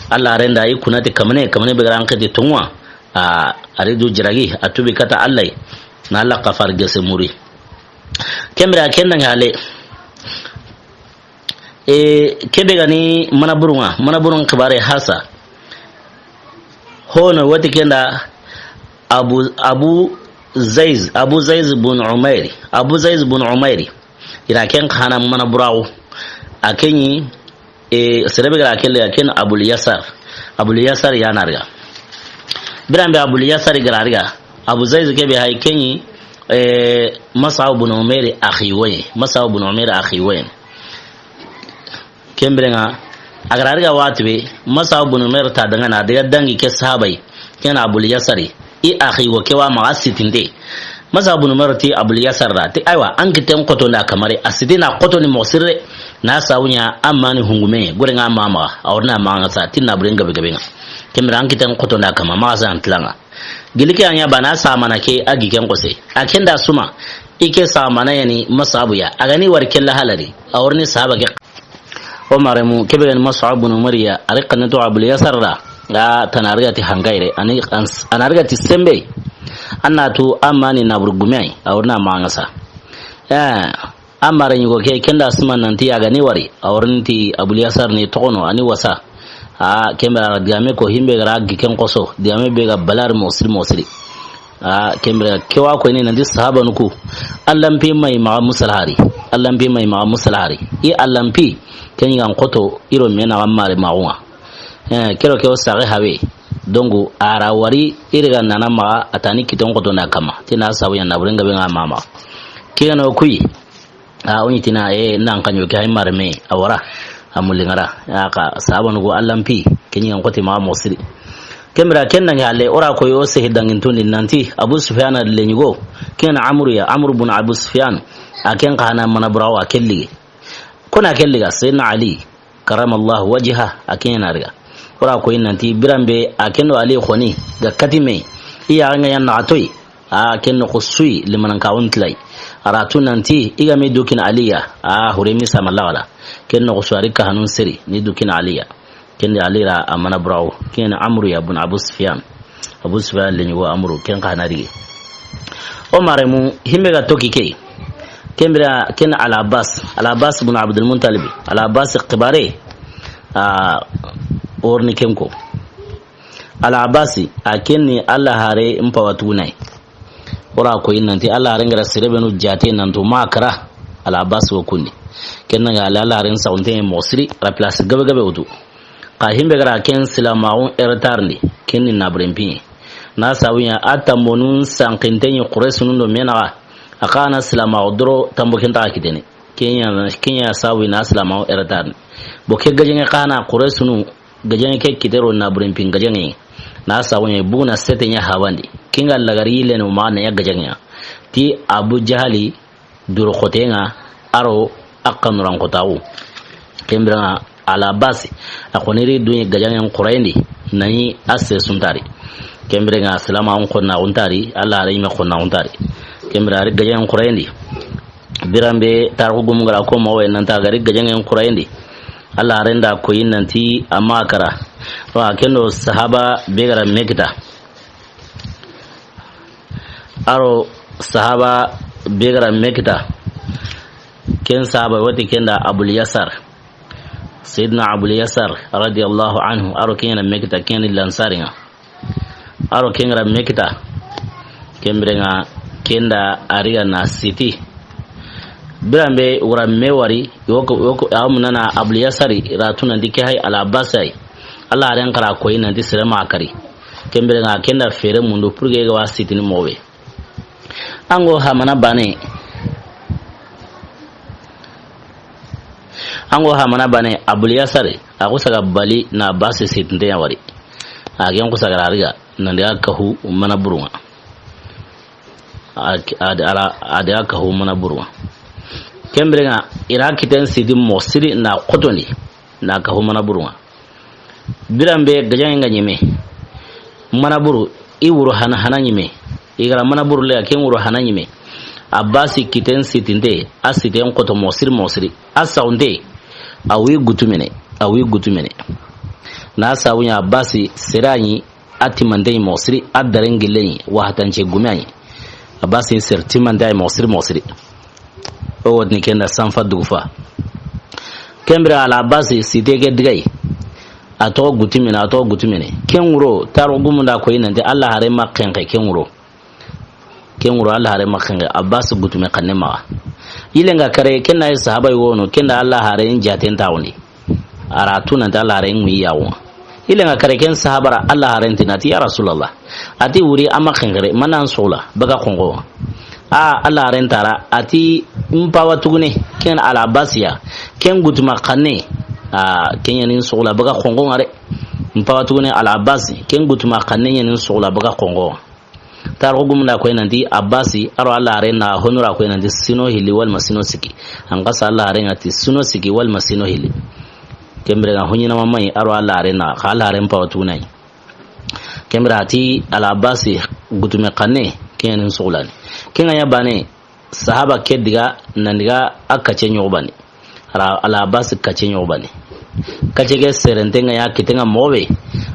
Alla haren da i kuna ti kamane, kamane be ga ra an xeti tonwa. A, a ri du jiragi, a tubi kata Alla yi. Na Alla kafar gese muri. Ken bire a ken da ŋa hale. E, kebe ga ni mana burunga, mana burun xibare hasa. Hono wati ken da Abu, Abu Zaiz, Abu Zaiz bun Umairi, Abu Zaiz bun Umairi. I ra ken xa na mana burawo. A ken ɲi, e, sere be ga ra ken liga ken Abul Yasar. Abul Yasar ya na riga. Biran be Abul Yasar ga ra riga. Abu Zaiz kebe hay ken ɲi, e, Mus'ab bun Umairi axi woye. Mus'ab bun Umairi axi woye. Ken bire ŋa, a ga ra riga wati be, Mus'ab bun Umair ta dangana, a daga dangi ke sahaba yi, ken Abul Yasari, i axi wo ke wa maxa sitinde. Mus'ab bun Umair ti Abul Yasar da, ti aywa, an kiten xoto nda kamare, a siti na xoto ni moxo sire, na sawu ɲa an ma ni hungume, gore ŋa ma maxa, a wori na maxa ŋa sa, ti na buren gabe gabe ŋa. Ken bire an kiten xoto nda kama, maxa sa an tilanga. Gili ke a ɲa bana samana ke a gi ken xose. A ken da suma. I ke samana yani Mus'abu ya. A ga ni wari kella halari. A wori ni sahaba ke. O maremu, kebe ga ni Mus'ab bun Umair ya. A ri xanne to Abul Yasar da. Ga tana riga ti hangaire. Ani ans-, ana riga ti sembe. Anna tu amani na burgume ay. A wori na maxa ŋa sa. Eh. A mare ɲugo ke, ken da sima nanti a ga ni wari. A wori ni ti Abul Yasar ni toxono, a ni wasa. A, ken bire a digame ko himbe ga ra gi ken xoso. Digame be ga balar moxo siri moxo siri. A, ken bire ke wa ko ni nanti sahaba nuku. Allan pi mai maxa musal hari. Allan pi mai maxa musal hari. I Allan pi, ken ɲi ga n xoto, i ro me na ga mare maxa ŋa. Eh, kero ke o saxe habe. Donc, a ra wari, i ri ga nana maxa, a tani kiten xoto na kama. Ti na sabu ya na buren gabe ŋa ma maxa. Ke ga no kuyi. A, o ɲi ti na, e, nan xaɲo ke hay marme, a wara, a mulinŋara. A xa, sahaba nugo Allan pi, ken ɲi ga n xoti maxa moxo siri. Ken bire ken nange halle, o ra ko yo sehi dangin tundi nanti, Abu Sufyan le ɲugo, ken Amru ya, Amru bun Abu Sufyan, a ken xa na mana burawo a ken ligi. Ko na ken liga, Sayyidina Ali, karamallahu wajha, a ken ɲa na riga. O ra ko i nanti, biran be, a ken do Ali xoni, ga kati me, i ya ŋa ya na toyi. A, ken noxo su yi, limanan ka won tilay. A ra tu nanti, i ga me dukin Ali ya. A, hure mi sama lawala. Ken noxo su a ri ka hanun seri, ni dukin Ali ya. Ken di Ali ra a mana burawo. Ken Amru ya bun Abu Sufyan. Abu Sufyan le ɲugo Amru, ken xa na rigi. O maremu, himbe ga toki ke. Ken bire, ken Al Abbas. Al Abbas bun Abdul Muttalib. Al Abbas xibare. A, o wori ni ken ko. Al Abbasi, a ken ni Alla hare n pawa tugunay. O ra ko i nanti Alla hare n ga ra sere benu jate nanto ma kara. Al Abbas wo kundi. Ken na ga Alla, Alla hare n saxunte moxo siri, ra place gabe gabe wutu. Xa himbe ga ra ken silamaxun retard ndi, ken ni na buren pi. Na sawu ya a tambonun sanxinte ɲi Quraysunun do me naxa. A xa na silamaxu doro tambo ken taxa kitene. Ken ɲa, ken ɲa sawu na silamaxu retard ndi. Bo ke gajaŋe xa na Quraysunu gajaŋe ke kitero na buren pi gajaŋe. Na sawu ɲa buguna sete ɲa hawandi. Ken ga lagari yille no ma na ɲa gajaŋe. Ti Abu Jahali duro xote ŋa a ro a xanuran xotaxu. Ken bire ŋa Al Abbasi a xoni ri duɲi gajaŋen xurayindi na ɲi a se suntari. Ken bire ŋa silamaxun xonnaxuntari, Alla hare ɲi me xonnaxuntari. Ken bire a ri gajaŋen xurayindi. Biran be tarixu gumu ga ra ko moxo we nanti a ga ri gajaŋen xurayindi. Alla hare n da ko yi nanti a ma kara. Wa ken do sahaba be ga ra me kita. A ro sahaba be ga ra me kita. Ken sahaba wati ken da Abul Yasar. Sayyidina Abul Yasar radiyallahu anhu, a ro ken ɲa na me kita, ken ni Lansari ŋa. A ro ken ga ra me kita, ken bire ŋa ken da a ri ga na siti. Biran be wara me wari, yoko, yoko, a mu nana Abul Yasari ra tu nanti ke hay Al Abbasi ay. Alla hare n xa ra ko yi nanti sere ma kari. Ken bire ŋa ken da fere mundu pour que ga wa sitini moxo be. Ango hamana bane. Ango hamana bane, Abul Yasari, a xusa ga bali na Abbasi sitinte ya wari. A gen xusa ga ra riga, nan daga kahu mana burunga. A, a, a, a daga kahu mana burunga. Ken biren ŋa, i ra kiten siti moxo siri na xotondi, na kahu mana buru ŋa. Biran be gajaŋe ŋa ɲeme. Mana buru, i wuro hana hana ɲeme. I ga ra mana buru le, ken wuro hana ɲeme. Abbasi kiten sitinte, a siten xoto moxo siri moxo siri. A saxunte, a wi gutumene, a wi gutumene. Na sabu ɲa Abbasi sere ɲi, a timante ɲi moxo siri, a daren gille ɲi, wahatance gume ɲi. Abbasi sere timante ɲi moxo siri moxo siri. O wotini ken da sanfa dugufa. Ken bire Al Abbasi site ke digayi. A toxo gutumene, a toxo gutumene. Ken wuro, taarixu gumun da koyi nanti Alla haare ma xenqe ken wuro. Ken wuro Alla haare ma xenqe, Abbasi gutume xanne maxa. Yille ŋa kare, ken na yi sahaba yi wono, ken da Alla haare in jaaten taaxundi. A ra tu nanti Alla haare in ŋuyi yaxu ŋa. Yille ŋa kare ken sahaba ra Alla haare in ti na ti, ya Rasulallah. A ti wuri a ma xenqere, ma na n soxla, baga xonqo. A Alla haare in tara, a ti n pawa tugune, ken Al Abbasi ya, ken gutuma xanne, a, ken ɲa ni n soxla, baga xonqo ŋa re. N pawa tugune Al Abbasi, ken gutuma xanne ɲa ni n soxla, baga xonqo. Taarixu gumun da koyi nanti Abbasi, a ro Alla haare na honu ra koyi nanti sino hilli walma sino sikki. An xasa Alla haare ŋa ti sino sikki walma sino hilli. Ken bire ŋa huɲina ma mayi, a ro Alla haare na, xa Alla haare n pawa tugune yi. Ken bire a ti Al Abbasi gutume xanne, ken ɲa ni n soxlani. Ken ŋa ɲa baane, sahaba ke diga, nan diga a kace ɲoxobani. A ra Al Abbasi kace ɲoxobani. Kace ke serente ŋa ya kite ŋa moxo be,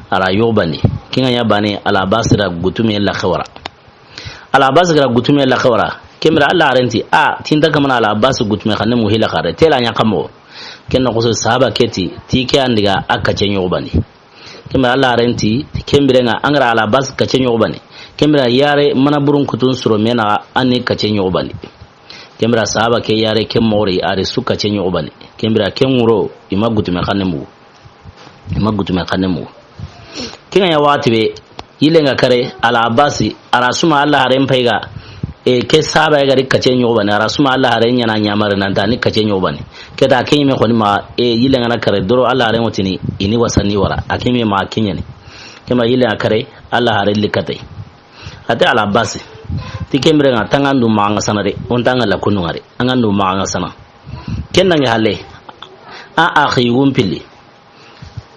a ra yoxobani. Ken ŋa ɲa baane, Al Abbasi ra gutume laxe wara. Al Abbasi ra gutume laxe wara. Ken bire Alla haare in ti, a, ti n ta kamana Al Abbasi gutume xanne mu hila xare. Tela ɲa xa moxo. Ken na xoso sahaba ke ti, ti ke an diga a kace ɲoxobani. Ken bire Alla haare in ti, ken bire ŋa an ga ra Al Abbasi kace ɲoxobani. Ken bire yaare mana burun kutun suro me naxa a ni kace ɲoxobani. Ken bire sahaba ke yaare ke moxo ri a ri su kace ɲoxobani. Ken bire ken wuro i ma gutume xanne mugu. I ma gutume xanne mugu. Ken ŋa ɲa waxati be, yille ŋa kare, Al Abbasi, a ra suma Alla haare n pay ga, e, ke sahaba ya ga ri kace ɲoxobani, a ra suma Alla haare ɲa na ɲamare nan ta ni kace ɲoxobani. Ke ta ke ɲi me xoni ma, e, yille ŋa na kare, doro Alla haare ŋo tini, i ni wasani wara, a ke ɲi me ma ke ɲa ni. Ken bire yille ŋa kare, Alla haare li kate. A ti Al Abbasi, ti ken bire ŋa ta ŋa n du maxa ŋa sana de, o n ta ŋa la kunu ŋa de, a ŋa n du maxa ŋa sana. Ken na ŋa halle, a, a xi gun pilli.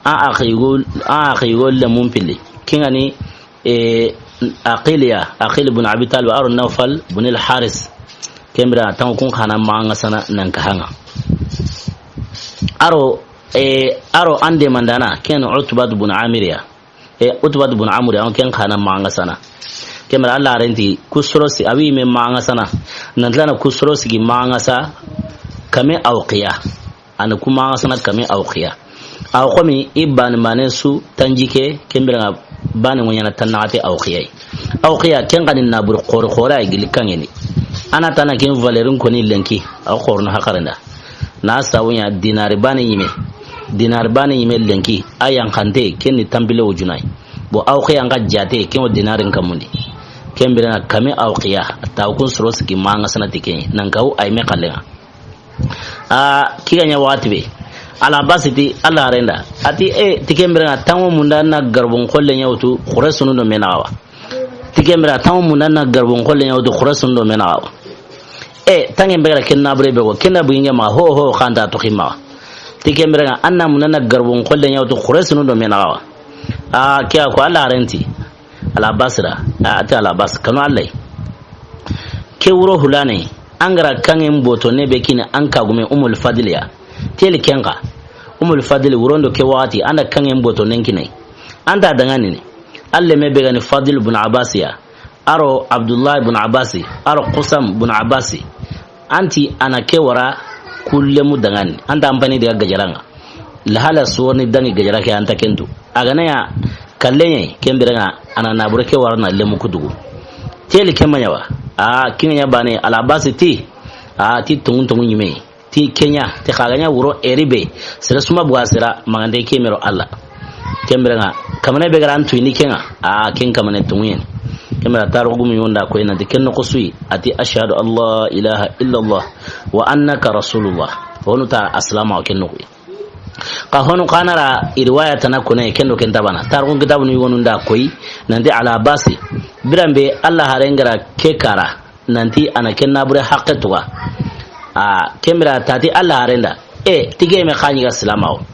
A, a xi go, a, a xi go lemun pilli. Ken ŋa ni, e, Aqil ya, Aqil bun Abi Talib, a ro Nawfal bun Al Haris. Ken bire a ta ŋa kun xana maxa ŋa sana nan kaha ŋa. A ro, e, a ro an deemandana, ken Utbat bun Amir ya. E, Utbat bun Amr ya, ken xana maxa ŋa sana. Ken bire Alla haare in ti, ku soro si, a wi me maxa ŋa sana. Nan tila na ku soro sikki maxa ŋa sa, kame Awqiya. A na ku maxa ŋa sana kame Awqiya. Aw xo mi i baane baane su tanjikke, ken bire ŋa baane ŋo ɲaana tannaxate Awqiya yi. Awqiya ken xa ni naabure xoore xoore ya gilli kaŋŋe ni. A na ta na ken valeur n koni lenki, aw xoore no haxarenda. Na sabu ɲa dinaari baane ɲi me. Dinaari baane ɲi me lenki, a yanqante, ken ni tanpille wujuna yi. Bon, Awqiya ŋa jaate, ken wo dinaari n kamundi. Ken bire ŋa kame Awqiya, ta kun soro sikki maxa ŋa sana ti ken, nan kahu a yi me xalle ŋa. A, ke ga ɲa waxati be. Al Abbasi ti, Alla haare n da. A ti, e, ti ken bire ŋa, ta ŋo munda na garabun xolle ɲa wutu, xure sunu do me naxa wa. Ti ken bire, ta ŋo munda na garabun xolle ɲa wutu, xure sunu do me naxa wa. E, ta ŋe n be ga ra ken naabure be ko, ken na bugi ŋe maxa, ho, ho, xa n ta toxi maxa. Ti ken bire ŋa, an na munda na garabun xolle ɲa wutu, xure sunu do me naxa wa. A, ke ya ko, Alla haare n ti. Al Abbasi ra, a ti Al Abbasi, kanu Alla yi. Ke wuro hulane, an ga ra kaŋŋen boto ne be kini an kagume Ummul Fadli ya. Teli ken xa. Ummul Fadli wuron do ke waxati, an da kaŋŋen boto nen kini a yi. An ta daŋaani ni. An leme be ga ni Fadl bun Abbasi ya. A ro Abdullah bun Abbasi, a ro Qusam bun Abbasi. An ti a na ke wara ku lemu daŋaani. An ta an pani daga gajara ŋa. Lahala su wori ni daŋi gajara ke an ta ken tu. A ga na ɲa kallen ɲa, ken bire ŋa a na naabure ke wara na lemu ku dugu. Teli ke ma ɲa wa. A, ken ŋa ɲa baane, Al Abbasi ti. A, ti toŋu toŋu ɲi me. Ti ke ɲa, ti xa ga ɲa wuro eri be. Sere su ma buga sera, maxa nde ke me ro Alla. Ken bire ŋa, kamane be ga ra an tuyini ke ŋa. A, ken kamane toŋu ɲa ni. Ken bire taarixu gumu ɲo n da koyi nanti ken noxo su yi. A ti, ashhadu an la ilaha illallah wa annaka rasulullah. Honu ta aslama ken noxo yi. Xa honu xa na ra i riwaya tana kone ken do ken ta baana. Taarixun kitaabunu yogonu n da koyi nanti Al Abbasi. Biran be Alla haare n ga ra ke kara. Nanti a na ken naabure haqqe tuga. A, ken bire a ti Alla haren da. E, ti ke me xa ɲi ga silaamaxu.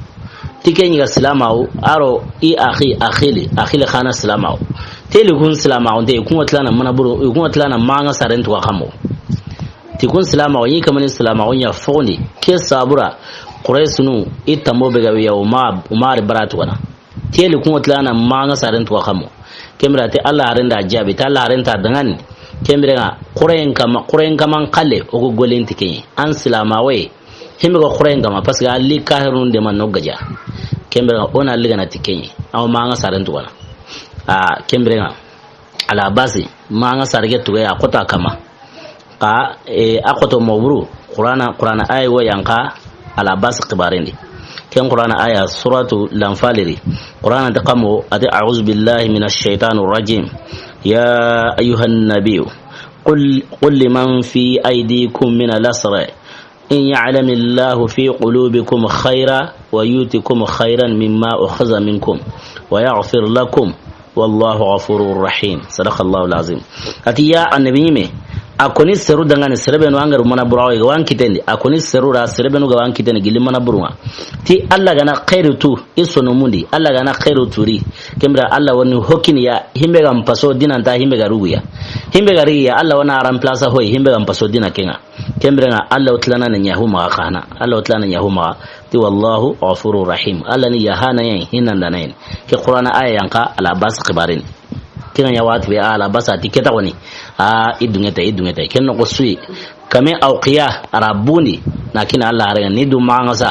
Ti ke ɲi ga silaamaxu, a ro i axi, axili, axili xa na silaamaxu. Teli kun silaamaxu, nte i kun ŋa tilana mana buru, i kun ŋa tilana maxa ŋa saren tuga xa mo. Ti kun silaamaxu, i kamani silaamaxu ɲa foxondi. Ke sabura, Quraysinu, i tambo be ga wiya, o ma, o ma ri bara tugana. Teli kun ŋa tilana maxa ŋa saren tuga xa mo. Ken bire a ti Alla haren da jaabi, ti Alla haren ta dangani. Ken bire ŋa, Qurayen kama, Qurayen kaman xalle, o go golen ti ke ɲi. An silaamaxu yi, himbe ga Qurayen kama, parce que a li kahirun de man no gaja. Ken bire ŋa, o na li gana ti ke ɲi. Aw maxa ŋa saren tugana. A, ken bire ŋa. Al Abasi, maxa ŋa sare ke tuga ya, a xota kama. Xa, e, a xoto moburu, Qur'ana, Qur'ana aya wo yan xa Al Abasi xibarendi. Ken Qur'ana aya, suratu Lanfaliri. Qur'ana ta xa mo, a ti, "A'udhu billahi minash shaitanir rajim. Ya ayyuhan nabiyyu, qul, qul liman fi aydikum min al-asra." In ya'lamillahu fi qulubikum khayra wa yutikum khayran mimma ukhidha minkum wa yaghfir lakum wallahu ghafurur rahim. Sadaqallahul azim. A ti ya annabi ɲi me, a koni seru dangani sere be nu an ga ri mana buru wa i ga wa an kitendi. A koni seru ra sere be nu ga wa an kitendi gilli mana buru ŋa. Ti Alla ga na xayri tu i sono mundi, Alla ga na xayri tu ri. Ken bire Alla wa ni hokini ya, himbe ga n paso diina nta, himbe ga rugu ya. Himbe ga rigi ya, Alla wa na remplacer hoy, himbe ga n paso diina ke ŋa. Ken bire ŋa Alla wa tilana na ɲa hu maxa xa na. Alla wa tilana na ɲa hu maxa. Ti wallahu ghafurur rahim. Alla ni yahana yan, hinanda na yan. Ke Qur'ana aya yan xa Al Abasi xibarin. Ke ŋa ɲa wati be Al Abasi a ti ke ta xoni. A, i dunŋe ta, i dunŋe ta. Ken noxo su yi. Kame awqiya, a ra bundi. Na kini Alla haren ŋa ni du maxa ŋa sa.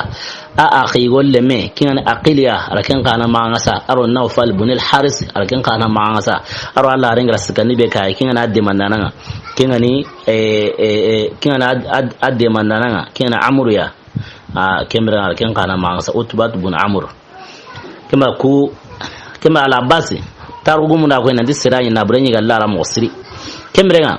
A, axi golle me. Ke ŋa ni Aqiliya, a ra ken xa na maxa ŋa sa. A ro Nawfal bunil Haris, a ra ken xa na maxa ŋa sa. A ro Alla haren ŋa ra sikandi be kay. Ke ŋa ni a demandana ŋa. Ke ŋa ni, e, e, e, ke ŋa ni a, a, a demandana ŋa. Ke ŋa ni Amru ya. A, ken bire ŋa ken xa na maxa ŋa sa, Utbat bun Amr. Ken bire ku, ken bire Al Abasi, tarixu gumu nda ko nanti sere ɲi na bure ɲi ga Alla ra moxo siri. Ken bire ŋa,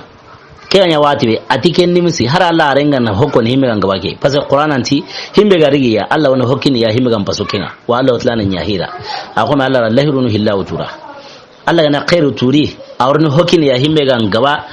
ke ŋa ɲa wati be, a ti ken nimisi, hari Alla haren ŋa na hokoni himbe ga n gaba ke. Parce que Qur'ana nti, himbe ga rigi ya, Alla wa ni hokini ya, himbe ga n paso ke ŋa. Wa Alla wa tilana ɲa hira. A xo me Alla ra lahirunu hilla wutura. Alla ga na xayri tu ri, a wa ni hokini ya, himbe ga n gaba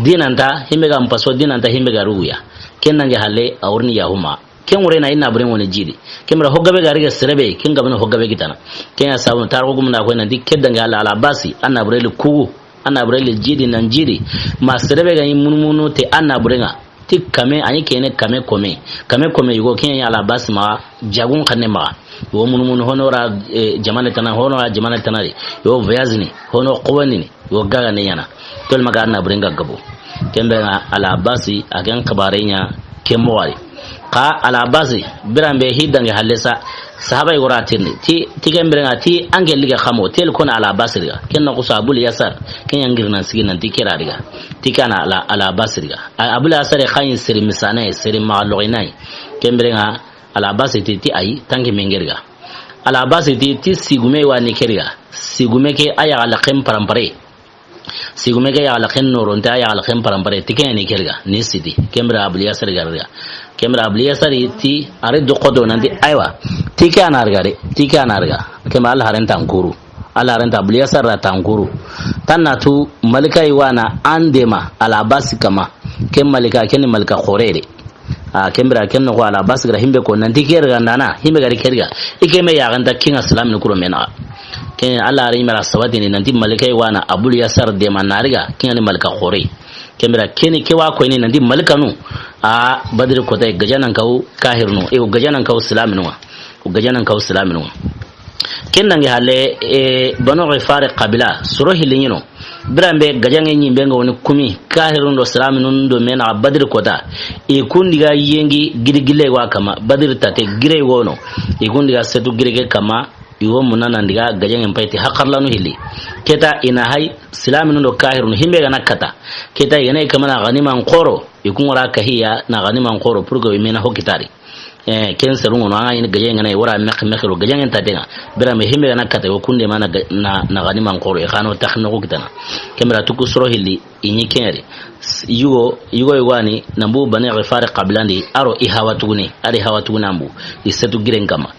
diina nta, himbe ga n paso diina nta, himbe ga rugu ya. Ken nange halle, a wa ni ya hu maxa. Ken wure na i na bure ŋo ni jidi. Ken bire ho gabe ga rigi sere be, ken gabe no ho gabe kitana. Ken ya sabu tarixu gumu nda ko nanti ke dange Alla Al Abasi, a na bure li kugu, a na bure li jidi nan jidi. Ma sere be ga ɲi munumunu te a na bure ŋa. Ti kame, a ɲi ke ni kame kome. Kame kome yugo ken ya Al Abasi maxa, jagun xanne maxa. Yo munumunu hono ra, e, jamane tana, hono ra jamane tana ri. Yo voyage ni, hono xowani ni. Wo gaga ne ɲaana. Tol maga na bure ŋa gabo. Ken bire ŋa Al Abasi a ken xibare ɲa ken moxo wa ri. Xa Al Abasi, biran be hi dange halle sa, sahaba yi ga ra tirindi. Ti, ti ken bire ŋa ti an ke li ga xa mo, tel kona Al Abasi ri ga. Ken na xusa Abul Yasar, ken ya n giri nan sigi nanti ke ra ri ga. Ti ke na Al, Al Abasi ri ga. A, Abul Yasar xa ɲi sere misana, sere maxa loxina. Ken bire ŋa Al Abasi ti, ti ayi, tanki me n giri ga. Al Abasi ti, ti sigume wa ni ke ri ga. Sigume ke a ya ga la ken parampare. Sigume ke ya ga la ken noronte, a ya ga la ken parampare, ti ke ni ke ri ga, ni siti. Ken bire Abul Yasar ga ri ga. Ken bire Abul Yasar ti, a ri do xoto nanti, aywa. Ti ke a na ri ga de, ti ke a na ri ga. Ken bire Alla haren ta n kuru. Alla haren ta Abul Yasar ra ta n kuru. Tan na tu malika yi wa na an dema, Al Abasi kama. Ken malika, ken ni malika xore de. A, ken bire ken noxo Al Abasi ga ra himbe ko nanti ke ri ga ndana, himbe ga ri ke ri ga. I ke me ya ga nta ke ŋa silaamini kuro me na. Ken Alla ri me ra sabati ni nanti malika yi wa na Abul Yasar dema na ri ga, ke ŋa ni malika xore. Ken bire ken ni ke wa ko ni nanti malikanu. A, Badri kota gajanan kaw kahirnu, e, gajanan kaw silaaminu ŋa. Gajanan kaw silaaminu ŋa. Ken dange halle, e, Banu Ghifari qabila, soro hilli ɲi no. Biran be gajaŋe ɲi be ŋa wo ni kumi, kahirun do silaaminun do me na Badri kota. I kundi ga yengi giri gille wa kama, Badri tate gire wo no. I kundi ga setu gire ke kama, i wo munana ndiga gajaŋe mpayti hakarlanu hilli. Ke ta i na hay, silaaminun do kahirun himbe ga na kata. Ke ta i ga na i kama na ganiman xoro, i kun ŋa ra kahiya na ganiman xoro, pour que i me na ho kitari. Eh, ken serun ŋa no, an ga ɲi gajaŋe ŋa na, i wa ra mexe mexe ro gajaŋe ta de ŋa. Biran be himbe ga na kata, wo kunde ma na ga-, na, na ganiman xoro, i xa no tax no ko kitana. Ken bire tuku soro hilli, i ɲi ken ri. S-, yugo, yugo, yugo ani, nan bu Bani Ghifari qabilandi, a ro i hawa tuguni, a ri hawa tuguni an bu, i setu giren kama.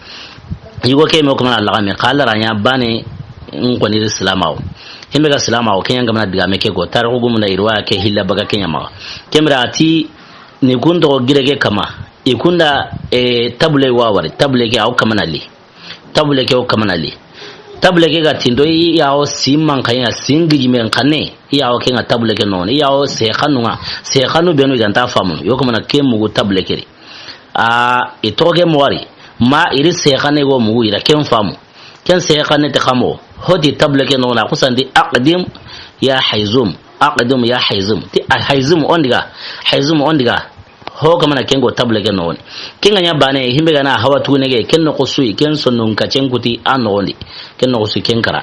Yugo ke me o kama na laga me, xa Alla ra ɲa bane, n ko ni ri silaamaxu. Himbe ga silaamaxu, ken ya n ga ma na diga me ke ko, tarixu gumu nda i ri wa ke hilla baga ken ya maxa. Ken bire a ti, Ni kun toxo gire ke kama. I kunda, e, tabule wa wari. Tabule ke aw kamana li. Tabule ke aw kamana li. Tabule ke ga tindo i ya o si man kanya, si ngiji men kanne. I ya o ke nga tabule ke non. I ya o se xanu nga. Se xanu benu i ganta famu. Yo kamana ke mugu tabule ke ri. A, i toxo ke mo wari. Ma iri se xane go mugu ira ken famu. Ken se xane te xamo. Hoti tabule ke non na kusandi aqdim ya hayzum. Aqdim ya hayzum. Ti a hayzum ondiga. Hayzum ondiga. Ho kamana ken go tabule ke non. Ken ga nya bane himbe gana hawa tugune ge ken no kusui ken sonnon ka ken kuti an nondi. Ken no kusui ken kara.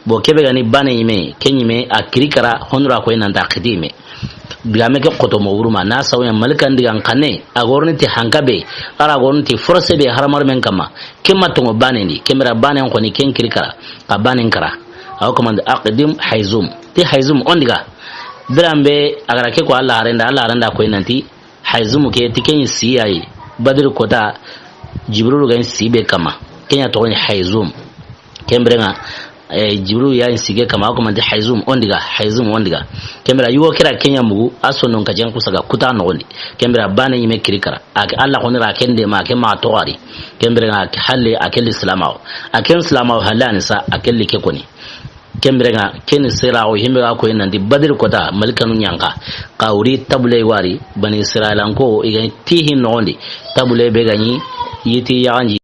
Bo kebe gani bane yime, ken yime a kiri kara honura ko inanta xidi yime. Digame ke xoto mo wuruma na sawya malikan digan kanne, a gorni ti hankabe, ara gorni ti force be haramar men kama. Kema tongo bane ni, kemera bane ko ni ken kiri kara, ka bane kara. Aw kamande aqdim hayzum. Ti hayzum ondiga. Birambe agara ke ko Allah harenda, Allah harenda ko inanti hayzum ke ti ken si yayi. Badri kota Jibril ga si be kama. Kenya to ni hayzum. Kemberenga, eh, Jibril ya yin sige kama, ko manti hayzum ondiga, hayzum ondiga. Kembera yugo kira kenya mugu, aso non ka jen kusaga kuta no gondi. Kembera bane yime kiri kara. Ake Allah koni ra kende ma ke ma to gari. Kemberenga ake halle ake lislamawo. Ake lislamawo halle anisa ake like koni. Kemberenga ken sera o himbe ga ko nan di Badri kota malikanu nyanka. Ka wuri tabule wari Bani Israilanko i ga tihi no gondi. Tabule be gani yiti yaganji